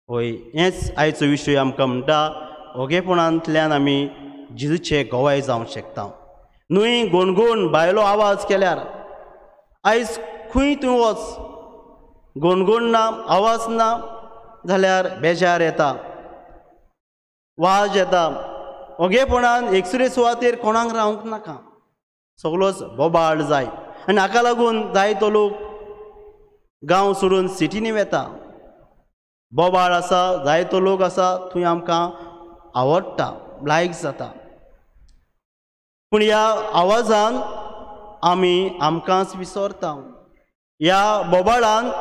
हय, हेंच आयचो विशय आमकां म्हणटा, ओगेपणांतल्यान आमी जेजूचे गवाय जावंक शकता. न्हय गोणगोण भायलो आवाज केल्यार. आयज खंय तूं वच, गोणगोण ना, आवाज ना जाल्यार बेजार येता, वाज येता. ओगेपणान एकसुरे सुवातेर कोणाक रावंक नाका, सगळोच बोबाळ जाय. आनी हाका लागून जायतो लोक गांव सोडून सिटींनी वेता. बोबाळ आसा, जायतो लोक आसा, थंय आमकां आवडटा, लायक जाता. पूण ह्या आवाजान आमी आमकांच विसरता. ह्या बोबाळांत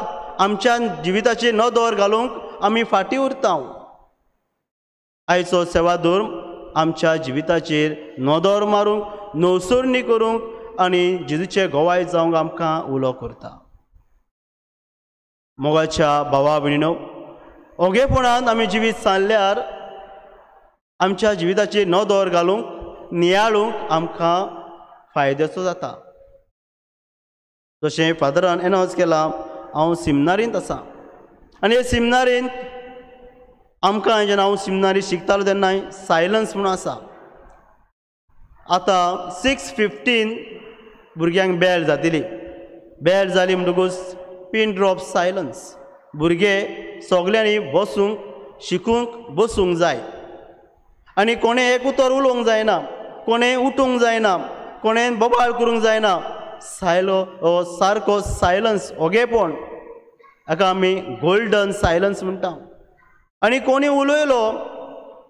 आमच्या जिविताचेर नदर घालूंक आमी फाटीं उरता. आयचो सेवा धर्म आमच्या जिविताचेर नदर मारूंक, नवसरणी करूंक आनी जेजूचे गोवाय जावंक आमकां उलो करता. मोगाच्या भावा भयणीनो, ओगेपणान आमी जिवीत सांगल्यार आमच्या जिविताचेर नदर घालूंक नियाळूंक आमकां फायद्याचो जाता. जशें फादरान एनावन्स केलां, हांव सिमनारींत आसा आनी हे सिमनारींत आमकां जेन्ना हांव सिमनारी शिकतालो तेन्ना सायलन्स म्हणून आसा. आतां 6:15 भुरग्यांक बेल जातली, बेल जाली म्हणटकूच पिन ड्रॉप सायलन्स. भुरगे सगल्यांनी बसूंक शिकूंक बसूंक जाय आनी कोणें एक उतर उलोवंक जायना, कोणें उठूंक जायना, कोणें बोबाळ करूंक जायना. सायलो सारको सायलन्स, ओगेपण, हाका आमी गोल्डन सायलन्स म्हणटा. आनी कोणी उलयलो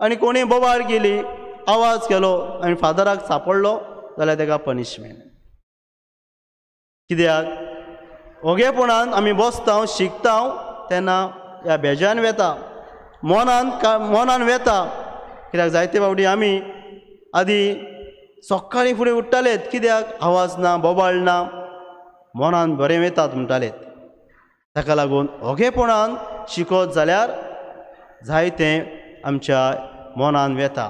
आनी कोणी बोबाळ केली, आवाज केलो आनी फादराक सापडलो जाल्यार ताका पनिशमेंट. कित्याक ओगेपणान आमी बसता शिकता तेन्ना ह्या बेजान वेता, मनान मनान वेता. कित्याक जायते फावटी आमी आदी सकाळीं फुडें उठ्ठालेत, कित्याक आवाज ना, बोबाळ ना, मनान बरें वेतात म्हणटालेत. ताका लागून ओगेपणान शिकत जाल्यार जायतें आमच्या मनान वेता.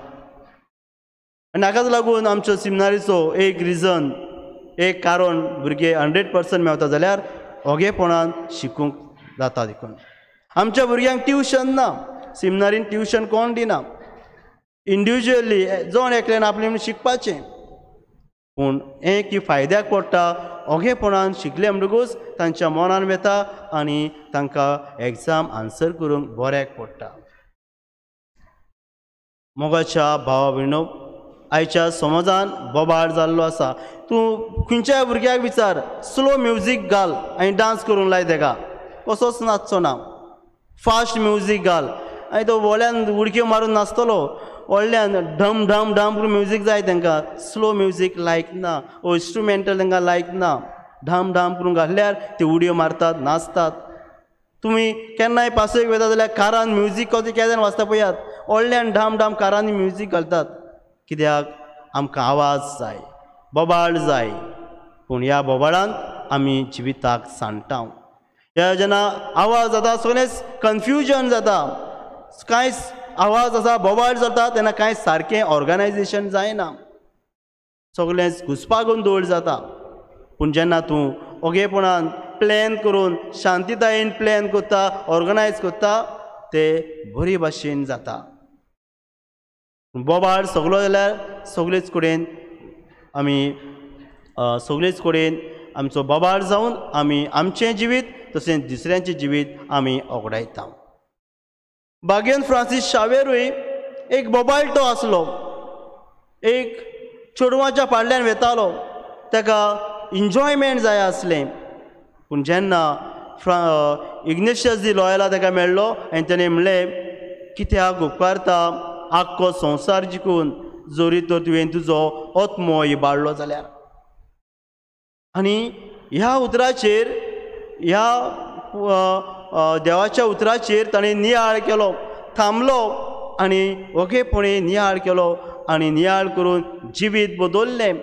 आनी हाकाच लागून आमच्या सिमनारीचो एक रिजन, एक कारण भुरगे 100% मेवता जाल्यार ओगेपणान शिकूंक जाता. देखून आमच्या भुरग्यांक ट्युशन ना, सिमनारीन ट्युशन कोण दिना, इंडिविज्युअली जण एकल्यान आपलें म्हणून शिकपाचें. पूण हें की फायद्याक पडटा, ओगेपणान शिकलें म्हणटकूच तांच्या मनान वेता आनी तांकां एग्जाम आन्सर करूंक बऱ्याक पडटा. मोगाच्या भावा भयणो, आयच्या समाजान बोबाळ जाल्लो आसा. तूं खंयच्याय भुरग्याक विचार, स्लो म्युजीक घाल आनी डांस करूंक लाय तेका, कसोच नाचचो ना. फास्ट म्युजीक घाल आनी तो व्हडल्यान उडक्यो मारून नाचतलो, व्हडल्यान ढम ढम ढम करून म्युजीक जाय तांकां. स्लो म्युजीक लायक ना, ओ इंस्ट्रुमेंटल तांकां लायक ना. ढम ढम करून घातल्यार ते उडयो मारतात, नाचतात. तुमी केन्नाय पासयेक वयता जाल्यार कारान म्युजीक कशें केन्ना वाजता पळयात, व्हडल्यान ढाम ढाम कारांनी म्युजीक घालतात. कित्याक आमकां आवाज जाय, बोबाळ जाय. पूण ह्या बोबाळान आमी जिविताक सांडटा. ह्या जेन्ना आवाज जाता सगळेंच कन्फ्युजन जाता, कांयच आवाज आसा बोबाळ जाता तेन्ना कांय सारकें ऑर्गनायजेशन जायना, सगळेंच घुसपागोंदळ जाता. पूण जेन्ना तूं ओगेपणान प्लॅन करून शांतीतायेन प्लॅन करता, ऑर्गनायज करता, ते बरे भाशेन जाता. बोबाळ सगलो जाल्यार सगळेच कडेन आमी सगळेच कडेन आमचो बोबाळ जावन आमी आमचें जिवीत तशेंच दुसऱ्यांचें जिवीत आमी ओगडायता. बागेन फ्रांसीस शावेरूय एक बोबाळटो आसलो, एक चेडवाच्या फाटल्यान वेतालो, ताका इन्जॉयमेंट जाय आसलें. पूण जेन्ना इग्नेशियस दी लॉयला ताका मेळ्ळो आनी तेणें म्हणलें, कित्याक उपकारता आख्खो संवसार जिखून जरी तर तुवें तुजो आत्मो इबाडलो जाल्यार. आनी ह्या उतराचेर, ह्या देवाच्या उतराचेर ताणें नियाळ केलो, थांबलो आनी ओगेपणी नियाळ केलो आनी नियाळ करून जिवीत बदल्लें.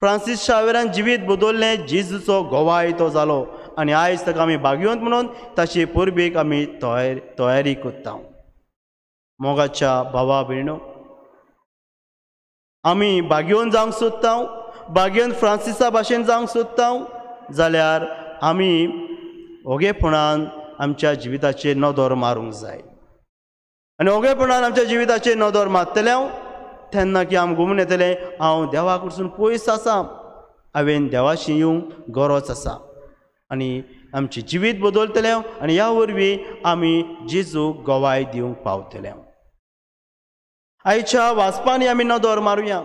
फ्रांसीस शावेरान जिवीत बदल्लें, जेजूचो गोवाय तो जालो आनी आयज ताका आमी भाग्यवंत म्हणून ताचे परबेक आमी तयारी करता. मोगाच्या भावा भयणो, आमी भाग्यवंत जावंक सोदता, भाग्यवंत फ्रांसिसा भाशेन जावंक सोदता जाल्यार आमी ओगेपणान आमच्या जिविताचेर नदर मारूंक जाय. आनी ओगेपणान आमच्या जिविताचेर नदर मारतले हांव तेन्ना की आमकां घुमून येतलें, हांव देवा कडसून पयस आसा, हांवें देवाशी येवंक गरज आसा. आनी आमचें जिवीत बदलतलें आनी ह्या वरवीं आमी जेजूक गवाय दिवंक पावतले. आयच्या वाचपांनी आमी नदर मारुया.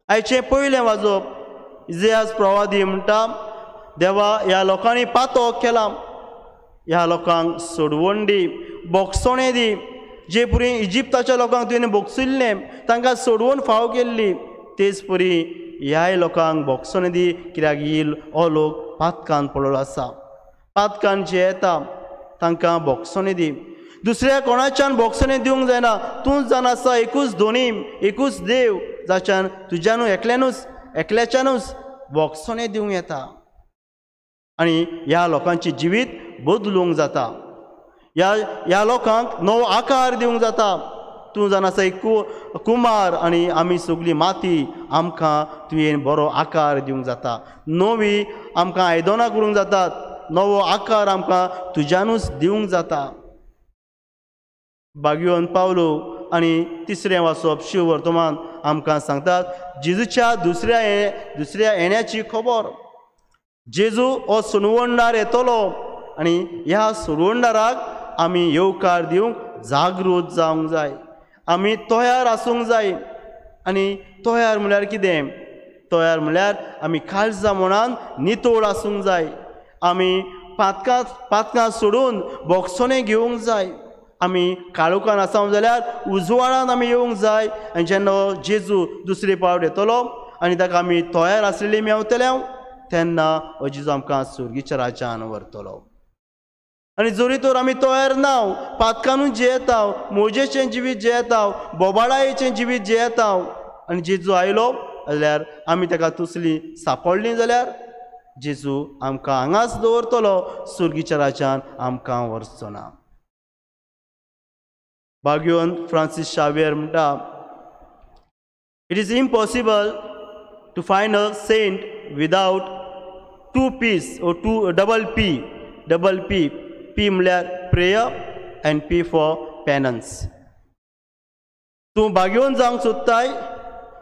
आयचें पयलें वाजोवप, इजेयास प्रवादी म्हणटा, देवा ह्या लोकांनी पातक केला, ह्या लोकांक सोडवण दी, बोगसणें दी. जे पुरी इजिप्ताच्या लोकांक तुवें बोगसिल्लें तांकां सोडवण फाव केल्ली, तेच परी ह्याय लोकांक बोगसणें दी, कित्याक ही हो लोक पातकान पडलेलो आसा. पातकान जे येता तांकां बोगसणें दी. दुसऱ्या कोणाच्यान बोगसणें दिवंक जायना. तूंच जाण आसा एकूच दोनी, एकूच देव, जाच्यान तुज्यानू एकल्यानूच एकल्याच्यानूच बोगसणें दिवंक येता. आनी ह्या लोकांचें जिवीत बदलूंक जाता, ह्या लोकांक नवो आकार दिवंक जाता. तूं जाण आसा एक कुमार आनी आमी सगळी माती, आमकां तुवें बरो आकार दिवंक जाता. नवी आमकां आयदनां करूंक जातात, नवो आकार आमकां तुज्यानूच दिवंक जाता. बागयोन पावलो आनी तिसरें वाचप शिव वर्तमान आमकां सांगतात जेजूच्या दुसऱ्या येण्याची खबर. जेजू हो सुनवंडार येतलो आनी ह्या सुनवंडाराक आमी येवकार दिवंक जागृत जावंक जाय, आमी तयार आसूंक जाय. आनी तयार म्हणल्यार कितें? तयार म्हणल्यार आमी काळजा मनान नितळ आसूंक जाय, आमी पातकां सोडून बोगसणें घेवंक जाय. आमी काळोखान आसा जाल्यार उजवाडान आमी येवंक जाय. आनी जेन्ना जेजू दुसरे पावट येतलो आनी ताका आमी तयार आसलेली मेवतले तेन्ना हो जेजू आमकां सुर्गीच्या राज्यान व्हरतलो. आनी जरी तर आमी तयार ना, पातकानूच जियेता, मोजेचें जिवीत जियेता, बोबाळायेचें जिवीत जियेता, आनी जेजू आयलो जाल्यार आमी ताका तसली सांपडली जाल्यार जेजू आमकां हांगाच दवरतलो, सुर्गीच्या राज्यान आमकां व्हरचो ना. बाग्योन फ्रांसीस शावियर म्हणटा, it is impossible to find a saint without two P's or two double P. Double P, P म्हणल्यार prayer and P for penance. तूं बागयोन जावंक सोदताय,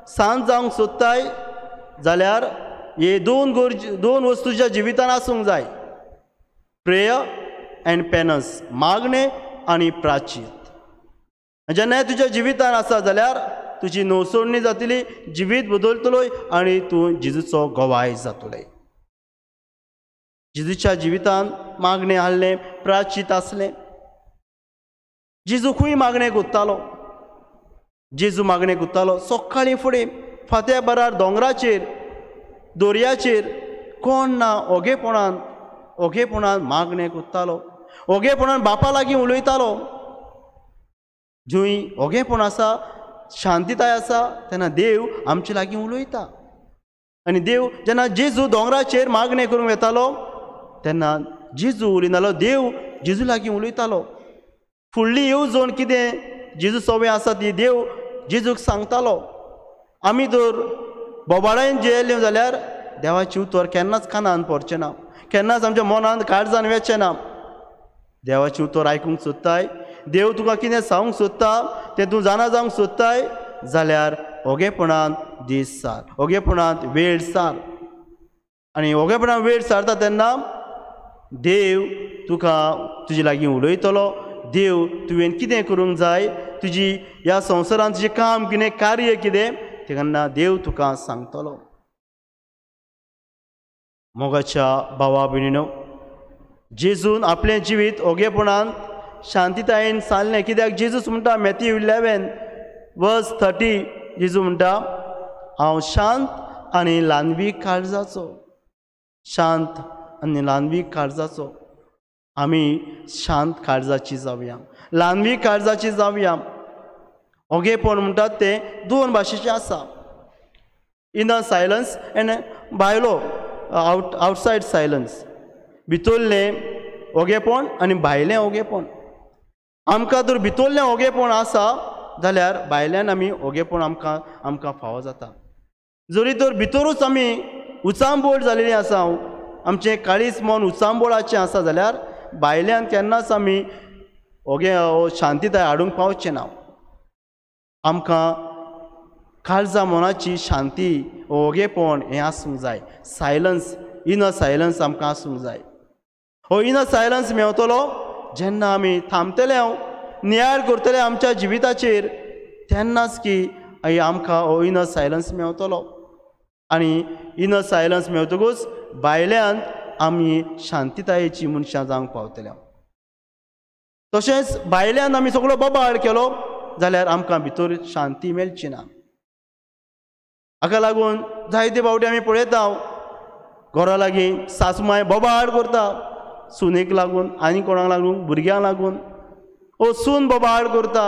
सांत जावंक सोदताय जाल्यार हे दोन वस्तू तुज्या जिवितान आसूंक जाय, प्रेयर एंड पेनन्स, मागणें आनी प्राचीत. जेन्ना तुज्या जिवितान आसा जाल्यार तुजी नवसोडणी जातली, जिवीत बदलतलोय आनी तूं जेजूचो गवाय जातलोय. जेजूच्या जिवितान मागणें आहलें, प्राचीत आसलें. जेजू खंय मागणें कोत्तालो? जेजू मागणें कोत्तालो सकाळीं फुडें फांत्या बरार दोंगराचेर, दर्याचेर, कोण ना ओगेपणान मागणें कोत्तालो, ओगेपणान बापा लागीं उलयतालो. जंय ओगेपण आसा, शांतिताय आसा, तेन्ना देव आमचे लागीं उलयता. आनी देव जेन्ना जेजू दोंगराचेर मागणें करूंक वेतालो तेन्ना जेजू उलयतालो, देव जेजू लागीं उलयतालो. फुडली येवजण कितें जेजू सवय आसा ती देव जेजूक सांगतालो. आमी जर बोबाळायेन जियेले जाल्यार देवाचें उतर केन्नाच कानान पडचें ना, केन्नाच आमच्या मनान काळजान वेचें ना. देवाचें उतर आयकूंक सोदताय, देव तुका कितें सांगूंक सोदता तें तूं जाणा जावंक सोदताय जाल्यार ओगेपणान दीस सार, ओगेपणांत वेळ सार. आनी ओगेपणान वेळ सारता तेन्ना देव तुका तुजे लागीं उलयतलो. देव तुवें कितें करूंक जाय, तुजी ह्या संवसारांत तुजें काम कितें, कार्य कितें, तेन्ना देव तुका सांगतलो. मोगाच्या भावा भयणीनो, जेजून आपलें जिवीत ओगेपणान शांतितायेन सारलें. कित्याक जेजूस म्हणटा मॅथ्यू 11:30, जेजू म्हणटा हांव शांत आनी ल्हानवीक काळजाचो, शांत आनी ल्हानवीक काळजाचो. आमी शांत काळजाची जावया, ल्हानवीक काळजाची जावया. ओगेपण म्हणटात तें दोन भाशेचें आसा, इनर सायलन्स एंड भायलो आवटसायड सायलन्स. भितरलें ओगेपण आनी भायलें ओगेपण. आमकां जर भितरलें ओगेपण आसा जाल्यार भायल्यान आमी ओगेपण आमकां फावो जाता. जरी तर भितरूच आमी उचांबोळ जालेली आसा, आमचें काळीज मन उचांबोळाचें आसा जाल्यार भायल्यान केन्नाच आमी ओगे शांतिताय हाडूंक पावचें ना. आमकां काळजा मनाची शांती, ओगेपण हें आसूंक जाय. सायलन्स, इनर सायलन्स आमकां आसूंक जाय. हो इनर सायलन्स मेवतलो जेन्ना आमी थांबतले, नियाळ करतले आमच्या जिविताचेर, तेन्नाच की आमकां हो इनर सायलन्स मेवतलो. आनी इनर सायलन्स मेवतकूच भायल्यान आमी शांतितायेची मनशां जावंक पावतले. तशेंच भायल्यान आमी सगळो बोबाळ केलो जाल्यार आमकां भितर शांती मेळची ना. हाका लागून जायते फावटी आमी पळयता घरा लागीं सासमाय बोबाळ करता, सुनेक लागून आनी कोणाक लागून, भुरग्यांक लागून. वचून बोबाळ करता.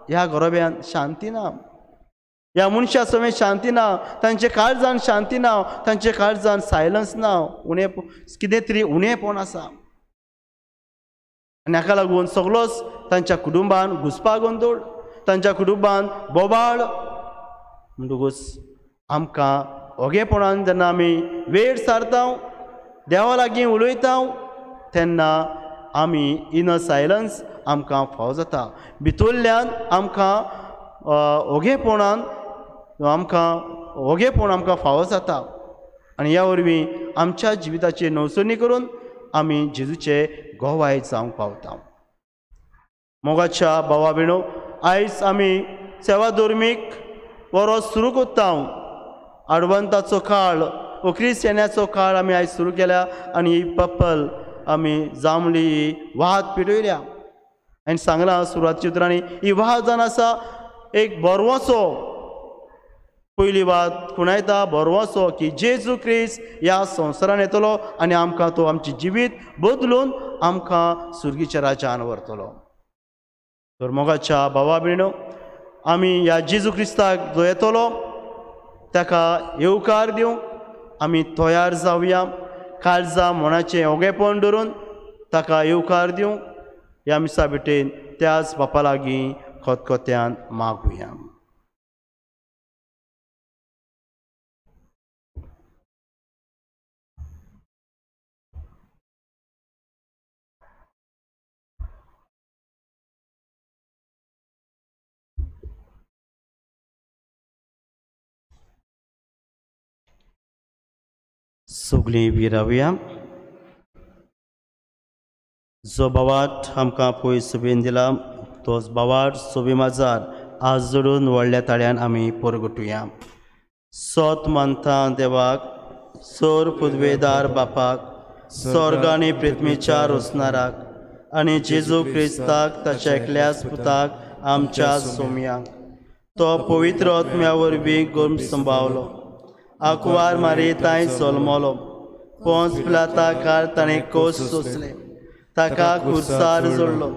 ह्या घरोब्यान शांती ना, ह्या मनशा समेत शांती ना, तांचे काळजान शांती ना, तांचे काळजान सायलन्स ना, उणें कितें तरी उणेंपण आसा. आनी हाका लागून सगळोच तांच्या कुटुंबान घुसपा गोंदोळ, तांच्या कुटुंबान बोबाळ. म्हणटकूच आमकां ओगेपणान जेन्ना आमी वेळ सारता, देवा लागीं उलयता, तेन्ना आमी इन अ सायलन्स आमकां फावो जाता. भितरल्यान आमकां ओगेपणान आमकां ओगेपण आमकां फावो जाता. आनी ह्या वरवीं आमच्या जिविताची नवसणी करून आमी जेजूचे गोवाय जावंक पावता. मोगाच्या भावा भयणो, आयज आमी सेवा धर्मीक वरो सुरू करता. आडवंताचो काळ, क्रिस्त येण्याचो काळ आमी आयज सुरू केल्या आनी ही पप्पल आमी जांबली ही वाद पेटयल्या. आनी सांगलां सुरवातच्या उतरांनी ही वाद जावन आसा एक बरवसो. पयली वाद खुणायता बरवसो की जेजू क्रिस्त ह्या संवसारान येतलो आनी आमकां तो आमचें जिवीत बदलून आमकां सुर्गीच्या राज्यान व्हरतलो. तर मोगाच्या भावा भयणो, आमी ह्या जेजू क्रिस्ताक जो येतलो ताका येवकार दिवंक आमी तयार जावया. काळजा मनाचें ओगेपण धरून ताका येवकार दिवंक ह्या मिसा भेटेन त्याच बापा लागीं खतखत्यान मागुया. सगळीं विरावया. जो बावाट आमकां पयस सोबीन दिला तोच बावाट सोबी माजार आज जोडून व्हडल्या ताळ्यान आमी परगटुया. सोत मानता देवाक, सोर पुदवेदार बापाक, स्वर्ग आनी पृथ्वीच्या रोसणाराक आनी जेजू क्रिस्ताक ताच्या एकल्याच पुताक आमच्या सोमयाक, तो पवित्र आत्म्या वरवीं गोम संभावलो, आकवार मारी तांय जल्मलो, पोंस पिलाता काळ ताणें कोस सोंसले, ताका कुर्सार जोडलो,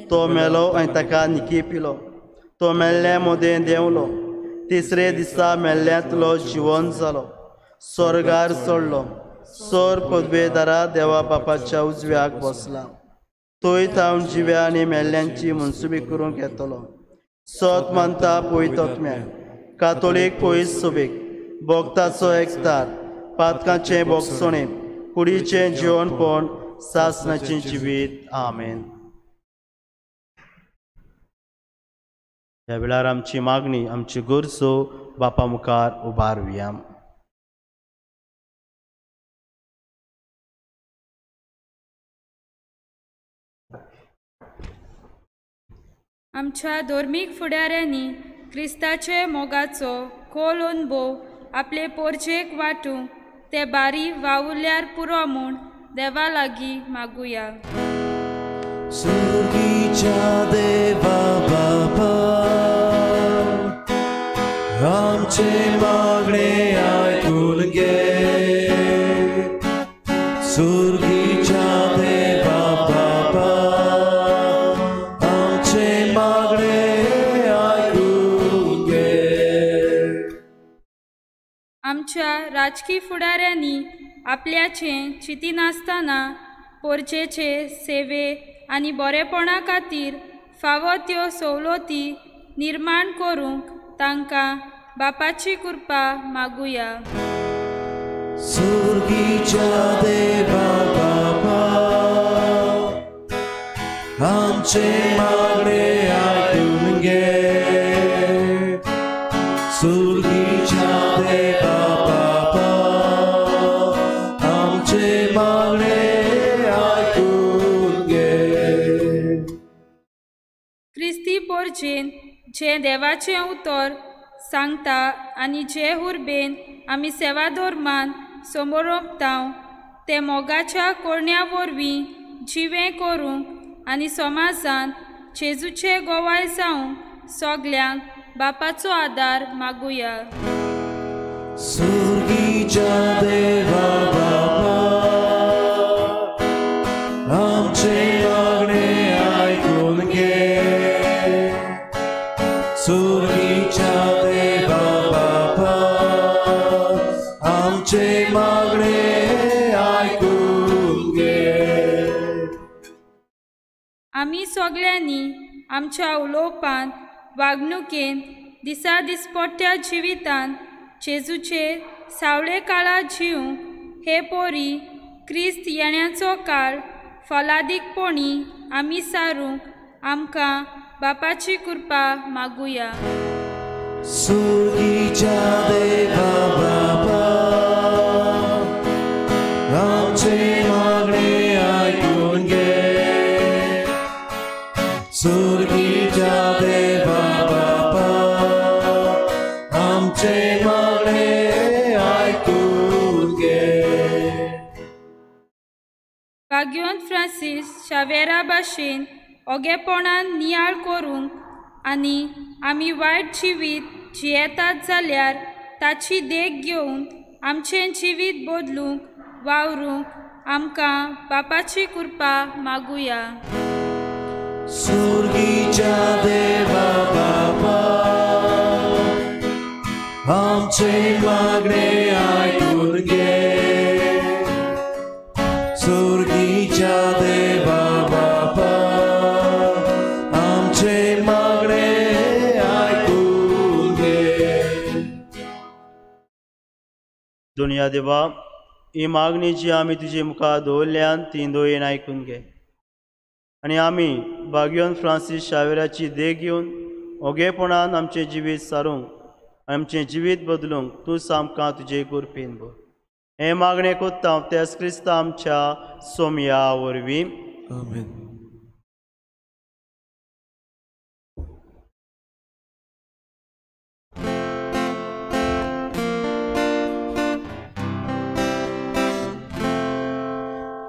तो मेलो आनी ताका निकी पिलो, तो मेल्ल्या मदें देंवलो, तिसरे दिसा मेल्ल्यांतलो जिवन जालो, स्वर्गार चडलो, सोर पदवेदारा देवा बापाच्या उजव्याक बसला, थंय थावन जिव्या आनी मेल्ल्यांची मनसुबी करूंक येतलो. सत मानता पवित्र कातोलीक पयस सोबीक, भोगताचो एकतार, पातकाचें भोगसणें, कुडीचें जिवनपण, सासणाचें जिवीत. आमेन. ह्या वेळार आमची मागणी, आमची गरजो बापा मुखार उबारुया. आमच्या धर्मीक फुडाऱ्यांनी क्रिस्ताचे मोगाचो खोल अनुभव आपले पोरजेक वांटूंक ते बारी वावुरल्यार पुरो म्हूण देवा लागीं मागुया. सुर्गीच्या देवा बापा, आमचे मागणे आयकून घे. सुर्गीच्या देवा बापा, आमचे मागणे आयकून घे. आमच्या राजकी फुडाऱ्यांनी आपल्याचें चिंतिनासतना पोरजेचे सेवे आनी बरेपणा खातीर फावो त्यो सवलती निर्माण करूंक तांकां बापाची कृपा मागुया. सुर्गीच्या देवा बापा, आमचे मागणे आयकून घे. सुर्गीच्या देवा बापा, आमचे मागणे आयकून घे. क्रिस्ती पोरजेन जें देवाचें उतर सांगता आनी जे हुर्बेन आमी सेवा धर्मान समोरोपताव ते मोगाच्या कोरण्या वरवीं जिवें करूंक आनी समाजांत जेजूचे गोवाय जावंक सगल्यांक बापाचो आदार मागुया. सुर्गीच्या देवा बापा, आमचे मागणे आयकून घे. मागणें आयकून घे. आमी सगल्यांनी आमच्या उलोवपांत, वागणुकेंत, दिसा दिसपट्ट्या जिवितांत जेजूचे सावळे काळा जिवंक हे पोरी क्रिस्त येण्याचो काळ फलादीकपणी आमी सारूंक आमकां बापाची कृपा मागुया. सुर्गीच्या देवा बापा, आमचें मागणें आयकून घे. सुर्गीच्या देवा बापा, आमचें मागणें आयकून घे. भाग्यवंत फ्रांसीस शावेरा भाशेन ओगेपणान नियाळ करूंक आनी आमी वायट जिवीत जियेतात जाल्यार ताची देख घेवन आमचें जिवीत बदलूंक वावरूंक आमकां बापाची कृपा मागुया. सुर्गीच्या देवा बापा, आमचें मागणें आयकून घे. सुर्गीच्या देवा बापा, आमचें मागणें आयकून घे. दुनिया देवा, ही मागणी जी आमी तुजे मुखार दवरल्यान ती दयेन आयकून घे आनी आमी भाग्यवंत फ्रांसीस शावेराची देख घेवन ओगेपणान आमचें जिवीत सारूंक, आमचें जिवीत बदलूंक तूं आमकां तुजे कृपेन भर. हें मागणें कोत्ता त्याच क्रिस्ता आमच्या सोमया वरवीं. आमेन.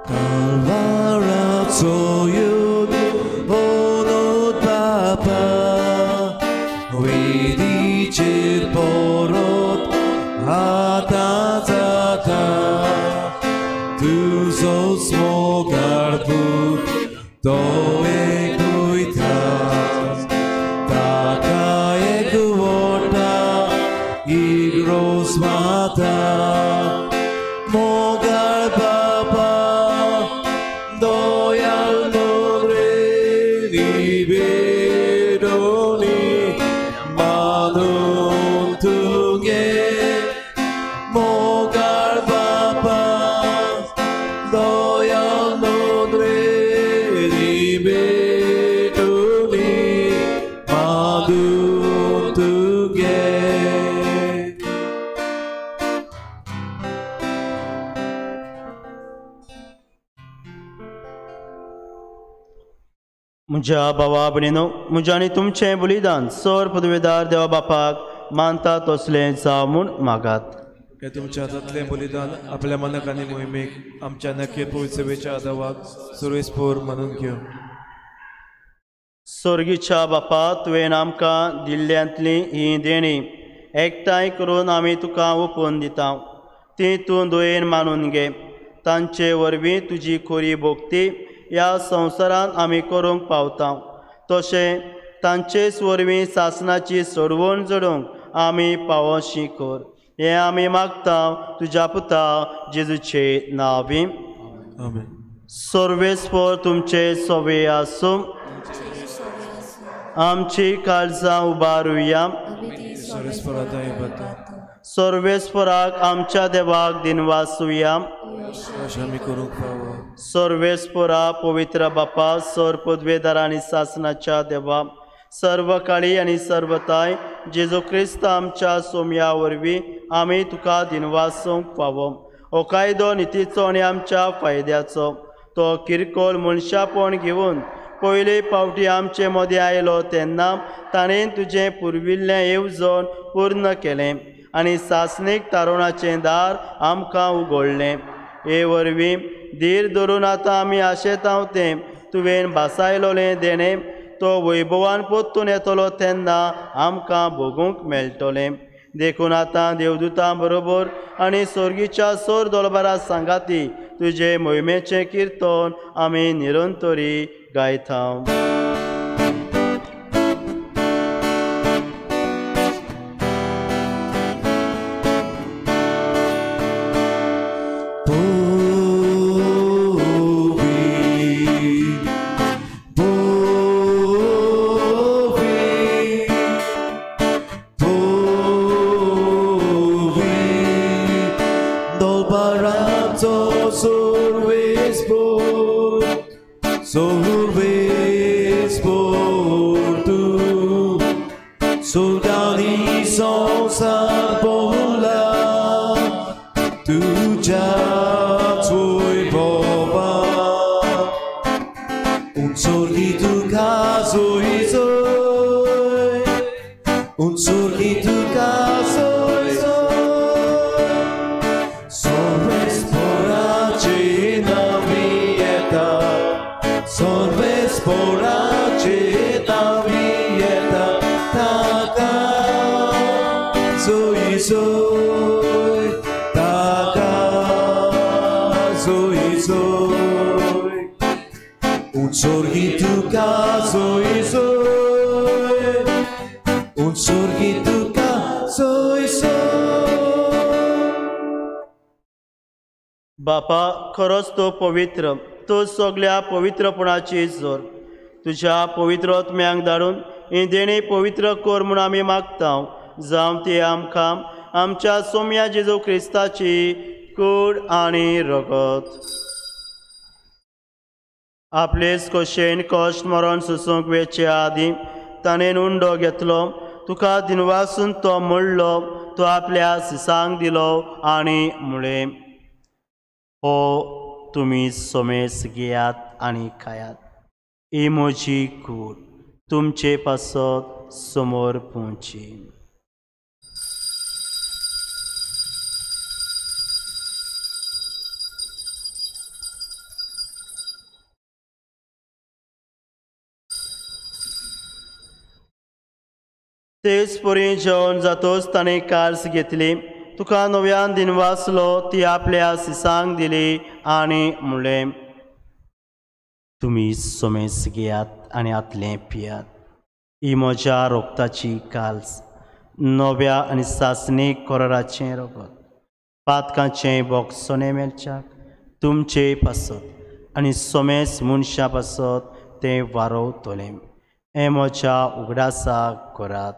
कालवाराचो युग होनूत बापा, वेदीचेर परत आतां जाता. तुजो मोगाळ पूत तो एक वयता, ताका एक वटा इग्रोस माता. मोगाळ बापा, दयाळ नोरे निवेदनी मानून तुगे. मोगाळ बापा, दयाळ नोरे निवेदनी मानून तुगे. म्हज्या भावा भयणीनो, म्हजें आनी तुमचें बलिदान सर पदवेदार देवा बापाक मानता तसलें जावं म्हूण मागात. हे तुमच्या हातांतलें बलिदान आपल्या मनाक आनी मोहिमेक आमच्या नक्की पवित्र सेवेच्या आदावाक सुरवेस्पोर मानून घेवं. सोर्गीच्या बापा, तुवें आमकां दिल्ल्यांतलीं हीं देणीं एकठांय करून आमी तुका ओपून दिता. ती तूं दयेन मानून घे. तांचे वरवीं तुजी खरी भक्ती ह्या संवसारांत आमी करूंक पावता. तशें तांचेच वरवीं सासणाची सोडवण जोडूंक आमी पावोशी कर. हें आमी मागता तुज्या पुता जेजूचे नांवी. आमेन. सर्वेस्पर तुमचे सोवे आसूं. आमची काळजां उबारुया. सर्वेस्पराक आमच्या देवाक दिनवासुया. सर्वेस्परा पवित्र बापा, सर पदवेदार आनी सासणाच्या देवा, सर्व काळी आनी सर्वताय जेजू क्रिस्त आमच्या सोमया वरवीं आमी तुका दिनवासूंक फावो. हो कायदो नितीचो आनी आमच्या फायद्याचो. तो किरकोळ मनशापण घेवन पयले फावटी आमचे मदें आयलो तेन्ना ताणें तुजें पुर्विल्लें येवजण पूर्ण केलें आनी सासणीक तारुणाचें दार आमकां उगडलें. हे वरवीं धीर धरून आतां आमी आशेतांव तें तुवें भासायलोलें देणें तो वैभवान परतून येतलो तेन्ना आमकां भोगूंक मेळटलें. देखून आतां देवदूतां बरोबर आनी सोर्गीच्या सोर दोलबारा सांगाती तुजे मोहिमेचें किर्तन आमी निरंतरी गायता. दरबाराचो सोर्वेस्पोर, सोर्वेस्पोर तूं, सोर्गानी संवसार भोंवला तुज्या वैभवान. उंचोर्गी तुका जोय जोय, उंचोर्गी तुका जोय जोय, सोर्वेस्पोराचे नांवी येता, सोर्वेस्पोराचे नांवी येता, ताका जोय जोय, ताका जोय जोय. उंचोर्गी तुका जोय जोय, उंचोर्गी तुका जोय जोय. बापा, खरोच तो पवित्र, तूं सगल्या पवित्रपणाची जोर. तुज्या पवित्र आत्म्यांक धाडून ही देणी पवित्र कर म्हूण आमी मागता, जावं ती आमकां आमच्या सोम्या जेजू क्रिस्ताची कूड आनी रगत. आपलेच खोशयेन कश्ट मरण सोसूंक वेचे आदीं ताणें उंडो घेतलो, तुका दिनवासून तो मोडलो, तो आपल्या सिसांक दिलो आनी म्हळें, हो तुमी सोमेस घेयात आनी खायात, ही म्हजी कूड तुमचे पासत समोर पोवची. तेच परी जेवण जातोच ताणें काल्स घेतली, तुका नव्यान दिनवासलो, ती आपल्या सिसांक दिली आनी म्हणलें, तुमी सोमेस घेयात आनी आतलें पियात, ही म्हज्या रोगताची काल्स, नव्या आनी सासणीक कराराचें रगत, पातकांचें बोगसणें मेळच्याक तुमचे पासत आनी सोमेस मनशां पासत तें वारोवतलें. हें म्हज्या उगडासाक करात.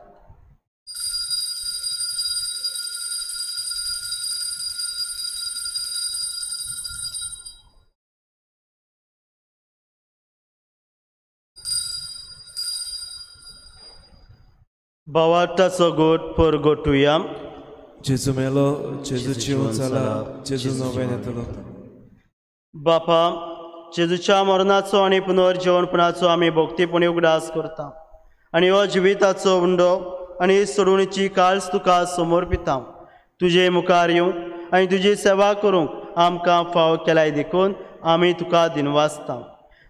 भावार्थाचो गोट परगटुया. जेजू मेलो, जेजू जिवन जाला, जेजू नव्यान येतलो. बापा, जेजूच्या मरणाचो आनी पुनर्जीवनपणाचो आमी भक्तीपणी उगडास करता आनी हो जिविताचो उंडो आनी सोडवणीची काळस तुका समर्पिता. तुजे मुखार येवंक आनी तुजी सेवा करूंक आमकां फाव केलाय देखून आमी तुका दिनवासता.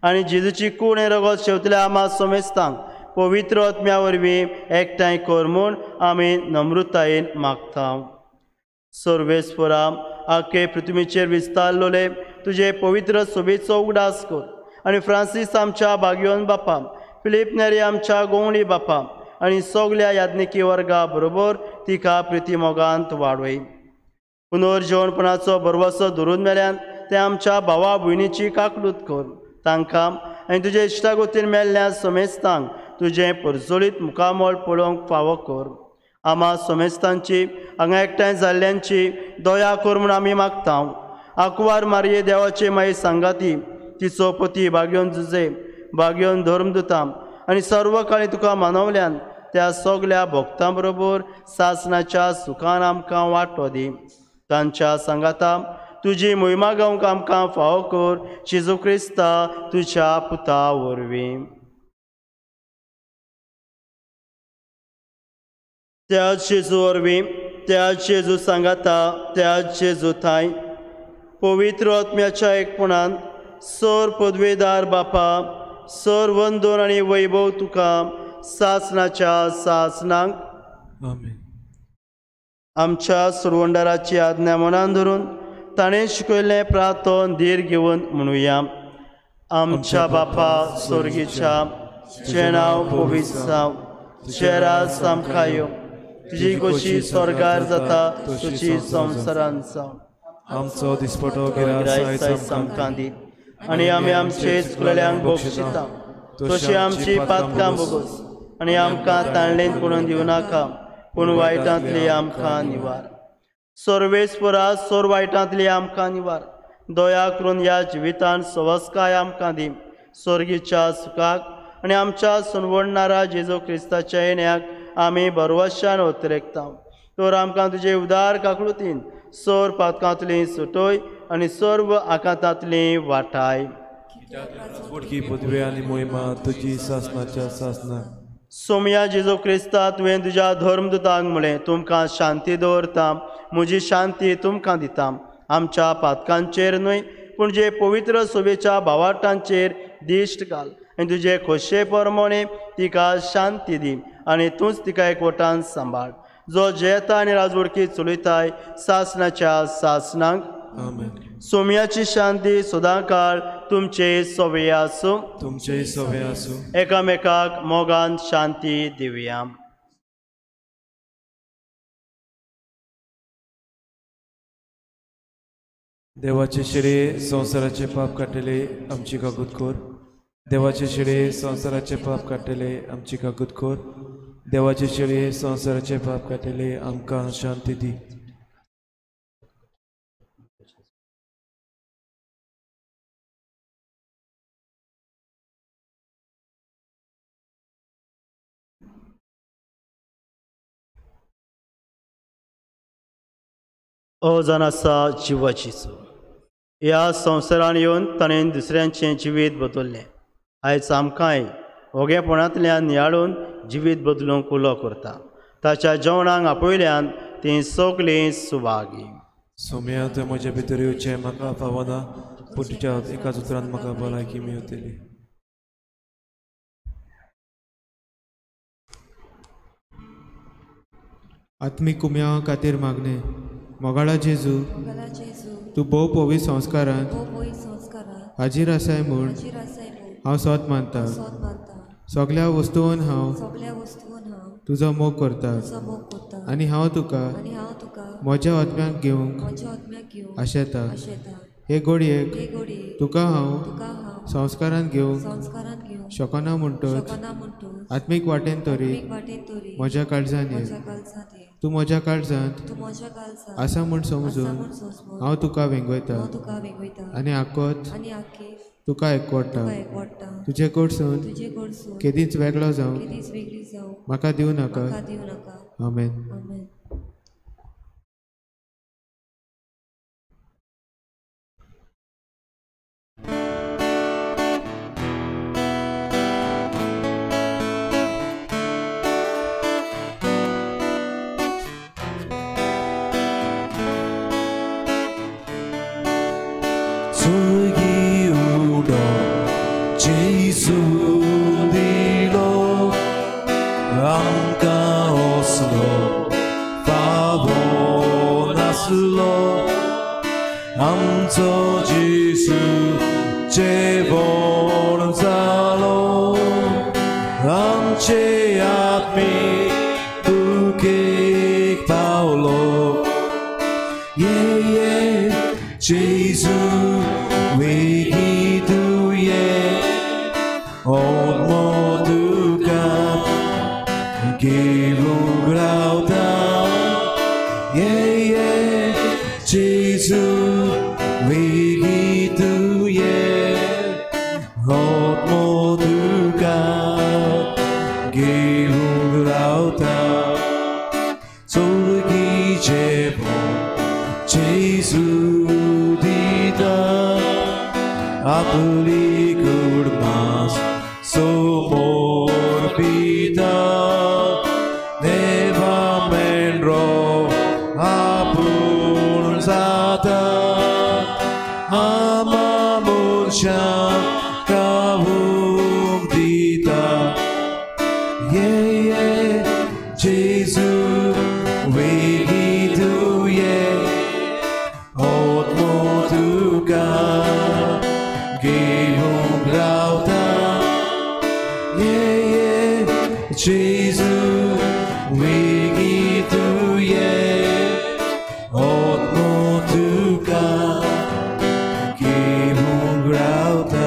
आनी जेजूची कूड आनी रगत शेवतल्या आमा समेस्तांक पवित्र आत्म्या वरवीं एकठांय कर म्हूण आमी नम्रतायेन मागता. सर्वेस्परा, आखे पृथ्वीचेर विस्तारलोले तुजे पवित्र सोबेचो उगडास कर आनी फ्रांसीस आमच्या बागयोन बापा, फिलीप नेरी आमच्या गोंवली बापा आनी सगल्या याज्ञिकी वर्गा बरोबर तिका प्रिती मोगांत वाडय. पुनर्जीवनपणाचो भरवसो धरून मेल्यान ते आमच्या भावा भयणीची काकलूत कर, तांकां आनी तुजे इश्टागोतीन मेल्ल्या समेस्तांक तुजें परजळीत मुखामळ पळोवंक फावो कर. आमा समेस्तांची हांगा एकठांय जाल्ल्यांची दया कर म्हूण आमी मागता. आंकवार मारये देवाचे माई सांगाती, तिचो पती भाग्योन जुजे, भाग्योन धर्मदुता आनी सर्व काळी तुका मानवल्यान त्या सगल्या भक्तां बरोबर सासणाच्या सुखान आमकां वांटो दी. तांच्या सांगाता तुजी मोहिमा गावंक आमकां फावो कर, जेजू क्रिस्ता तुज्या पुता वरवीं. त्याच जेजू वरवीं, त्याच जेजू सांगाता, त्याच जेजू थांय पवित्र आत्म्याच्या एकपणान सर पदवेदार बापा, सर वंदन आनी वैभव तुका सासणाच्या सासणांक. आमेन. आमच्या सुरवंडाराची आज्ञा मनान धरून ताणें शिकयल्लें प्रार्थन धीर घेवन म्हणुया. आमच्या बापा स्वर्गीच्या, तुजें नांव पवित्र जावं, तुजें राज आमकां येवं, तुजी खोशी स्वर्गार जाता तशी संवसारांत जावं. आमचो दिसपटो गिरास आयज आमकां दी आनी आमी आमचे चुकलेल्यांक बक्षिता तशी आमची पातकां भोगोस आनी आमकां ताणलेन पडून दिवं नाका, पूण वायटांतली आमकां निवार. सर्वेस्परा सोर वायटांतली आमकां निवार दया करून ह्या जिवितान सवस्काय आमकां दी स्वर्गीच्या सुखाक आनी आमच्या सुनवडणारा जेजू क्रिस्ताच्या येण्याक आमी भरवशान उतरेकता. तर आमकां तुजे उदार काकळुतीन सोर पातकांतली सुटोय आनी सर्व आकांतांतली वाटाय. पदवी आनी मोहिमा तुजी सासनाच्या सासना. सोमया जेजू क्रिस्ता तुवें तुज्या धर्मदुतांक म्हळें तुमकां शांती दवरता म्हजी शांती तुमकां दिता. आमच्या पातकांचेर न्हय पूण जे पवित्र सोबेच्या भावाटांचेर दिश्ट घाल आनी तुजे खोशे प्रमाणे तिका शांती दी आनी तूंच तिका एकवटान सांबाळ जो जेता आनी राजवडकी चलयताय सासनाच्या सासनाक. सोम्याची शांती सदांकाळ तुमचे सवे आसूं. तुमचे सवे आसूं. एकामेकाक मोगान शांती दिवया. देवाचे शिरे संवसाराचे पाप काडटले आमची काकूत कर. देवाचे शिरे संवसाराचे पाप काडटले आमची काकूत कर. देवाचे शिरे संवसाराचे पाप काडटले आमकां शांती दी. ओ जाण आसा जिवाचीचो ह्या संवसारान येवन ताणें दुसऱ्यांचें जिवीत बदल्लें. आयज आमकांय ओगेपणांतल्यान नियाळून जिवीत बदलूंक उलो करता. ताच्या जेवणाक आपयल्यान तीं सगळीं सुभागी. सोम्या तुवें म्हज्या भितर येवचें म्हाका फावना पूण तुज्या एकाच उतरान म्हाका भलायकी मेळटली. आत्मीक कुम्यांवा खातीर मागणें. मोगाळा जेजू तूं भोव पवित्र संस्कारांत हाजीर आसाय म्हूण हांव सोत मानता. सगल्या वस्तून हांव तुजो मोग करता आनी हांव तुका म्हज्या आत्म्याक घेवंक आशेता. हे घडयेक तुका हांव संस्कारांत घेवंक शकना म्हणटच आत्मीक वाटेन तरी म्हज्या काळजान ये. तूं म्हज्या काळजांत आसा म्हूण समजून हांव तुका वेंगयता आनी आकोत तुका एकवटा. तुजे कडसून केदींच वेगळो जावंक म्हाका दिवं नाका. आमेन. आमचो जेजू जेवण जालो आमचे आत्मीक भुकेक पावलो. ये ये जेजू वेगीं तूं ये आत्मो तुका घेवंक रावता. ये ये जेजू वेगीं तूं ये आत्मो तुका घेवंक रावता. स्वर्गी जेवण जेजू दिता आपली कुडमास समोर पिता. देवा मेंढरो आपूण जाता आमा मनशां खावंक दिता. ये ये जेजू वेगीं तूं ये आत्मो तुका घेवंक रावता. ये ये जेजू वेगीं तूं ये आत्मो तुका घेवंक रावता.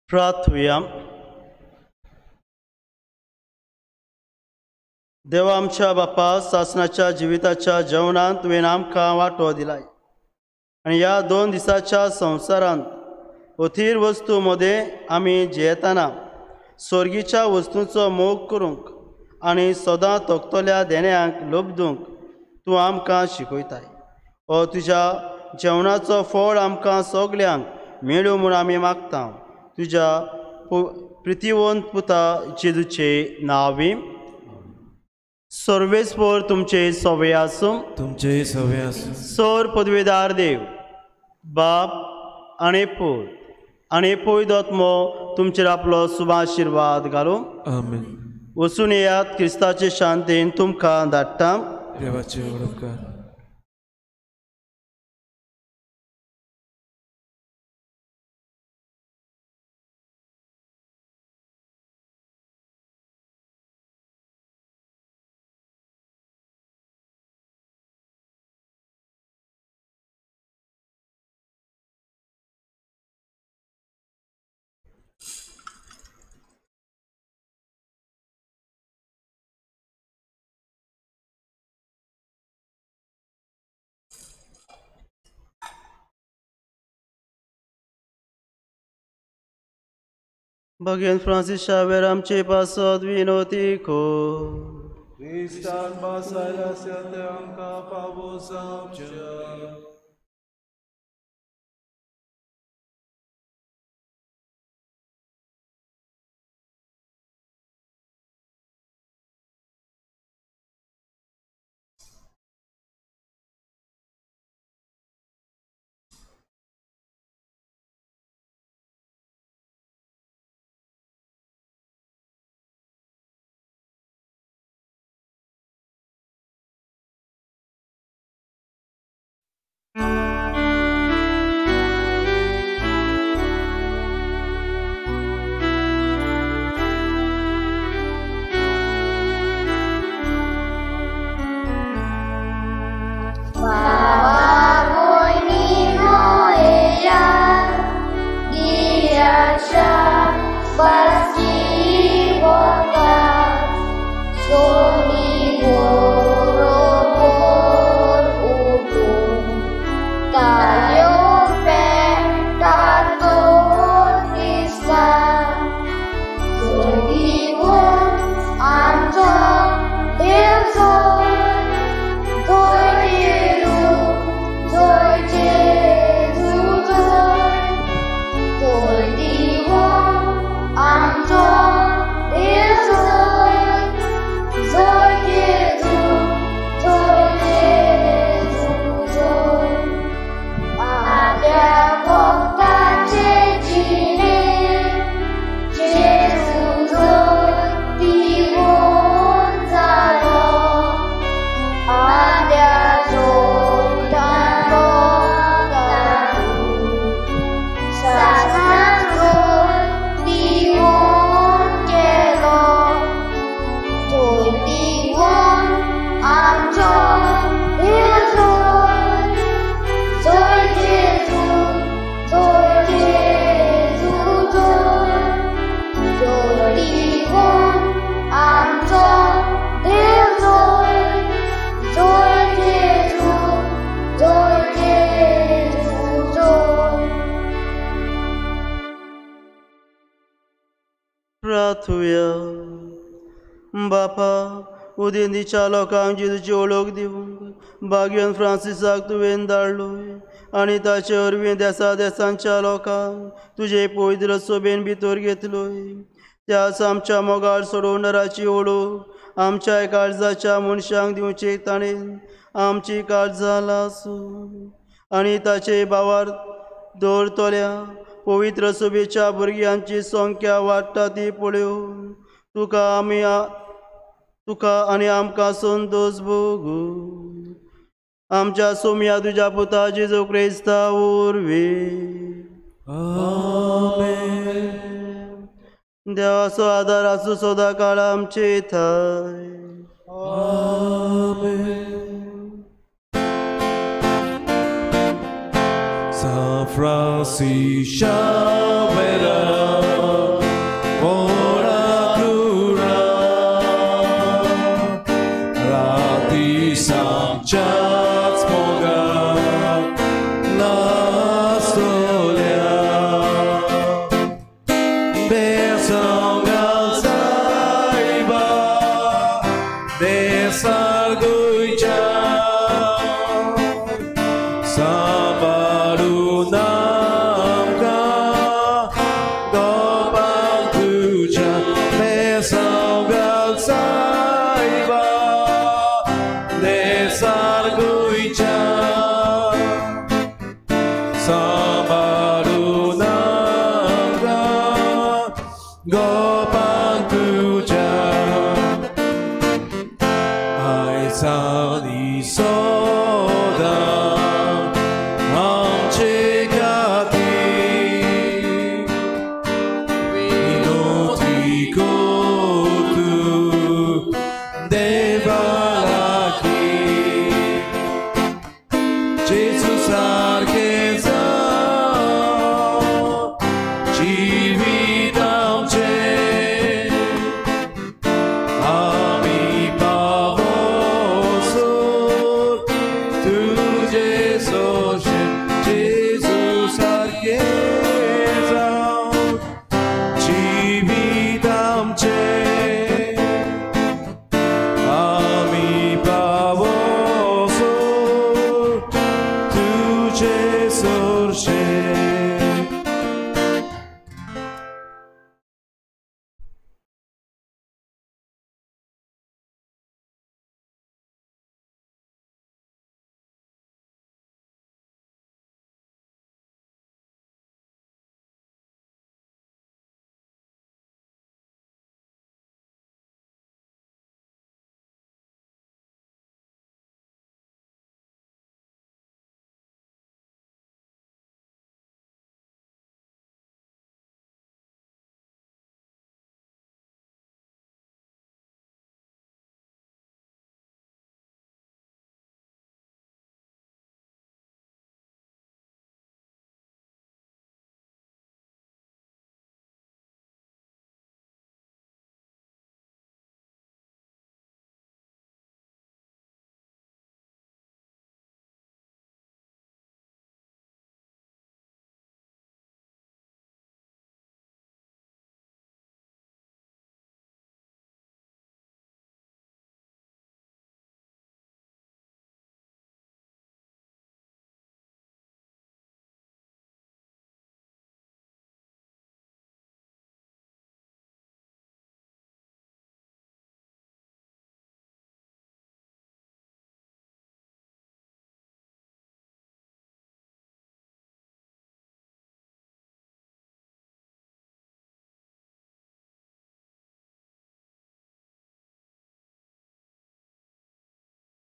प्रार्थुया. देवा आमच्या बापा, सासणाच्या जिविताच्या जेवणांत तुवें आमकां वांटो दिलाय आनी ह्या 2 दिसाच्या संवसारांत अथीर वस्तू मदें आमी जियेतना स्वर्गीच्या वस्तूंचो मोग करूंक आनी सदां तोखतल्या देण्यांक लब्दूंक तूं आमकां शिकयताय. हो तुज्या जेवणाचो फळ आमकां सगल्यांक मेळूं म्हूण आमी मागता. तुज्या प्रितीवंत पुता जेजूचे नांवी. सर्वेस्पर तुमचे सवे आसूं. तुमचे सवे आसूं. सर पदवेदार देव बाप आनी पूत आनी पवित्र आत्मो तुमचेर आपलो शुभाशिर्वाद घालूं. आमेन. वचून येयात, क्रिस्ताचे शांतीन तुमकां धाडटा. देवाचे उपकार. भगवान फ्रांसीस शावेर आमचे पासत विनोती कर. क्रिस्तान बासायला ते आमकां फावो जावचें. बापा, उदेंतीच्या लोकांक जेजूची वळख दिवंक भाग्यन फ्रांसिसाक तुवें धाडलोय आनी ताचे वरवीं देसा देसांच्या लोकांक तुजे पवित्र सोबेन भितर घेतलोय. त्याच आमच्या मोगाळ सोडवणाराची वळख आमच्या काळजाच्या मनशांक दिवचे ताणें आमची काळजां लासूं आनी ताचे भावार दवरतल्या पवित्र सोबेच्या भुरग्यांची संख्या वाडटा ती पळोवन तुका आनी आमकां संतोश भोगू. आमच्या सोम्या तुज्या पुता जेजू क्रिस्ता वरवीं. आमेन. देवाचो आदार आसूं सदां काळ आमचे थंय. आमेन. San Francisco Xavier. सांबाळून आमकां गोपान तुज्या बेसांव घाल सायबा देसार गोंयच्या सांबाळून आमकां गोपान तुज्या आयज आनी सदां आमचे खातीर विनोती कर तूं देवा लागीं जेजू सारकें जावं जिवीत आमचें आमी पावोसर तुजे सोशे जेजू सारकें जावं जिवीत आमचें आमी पावोसर तुजे सोशे.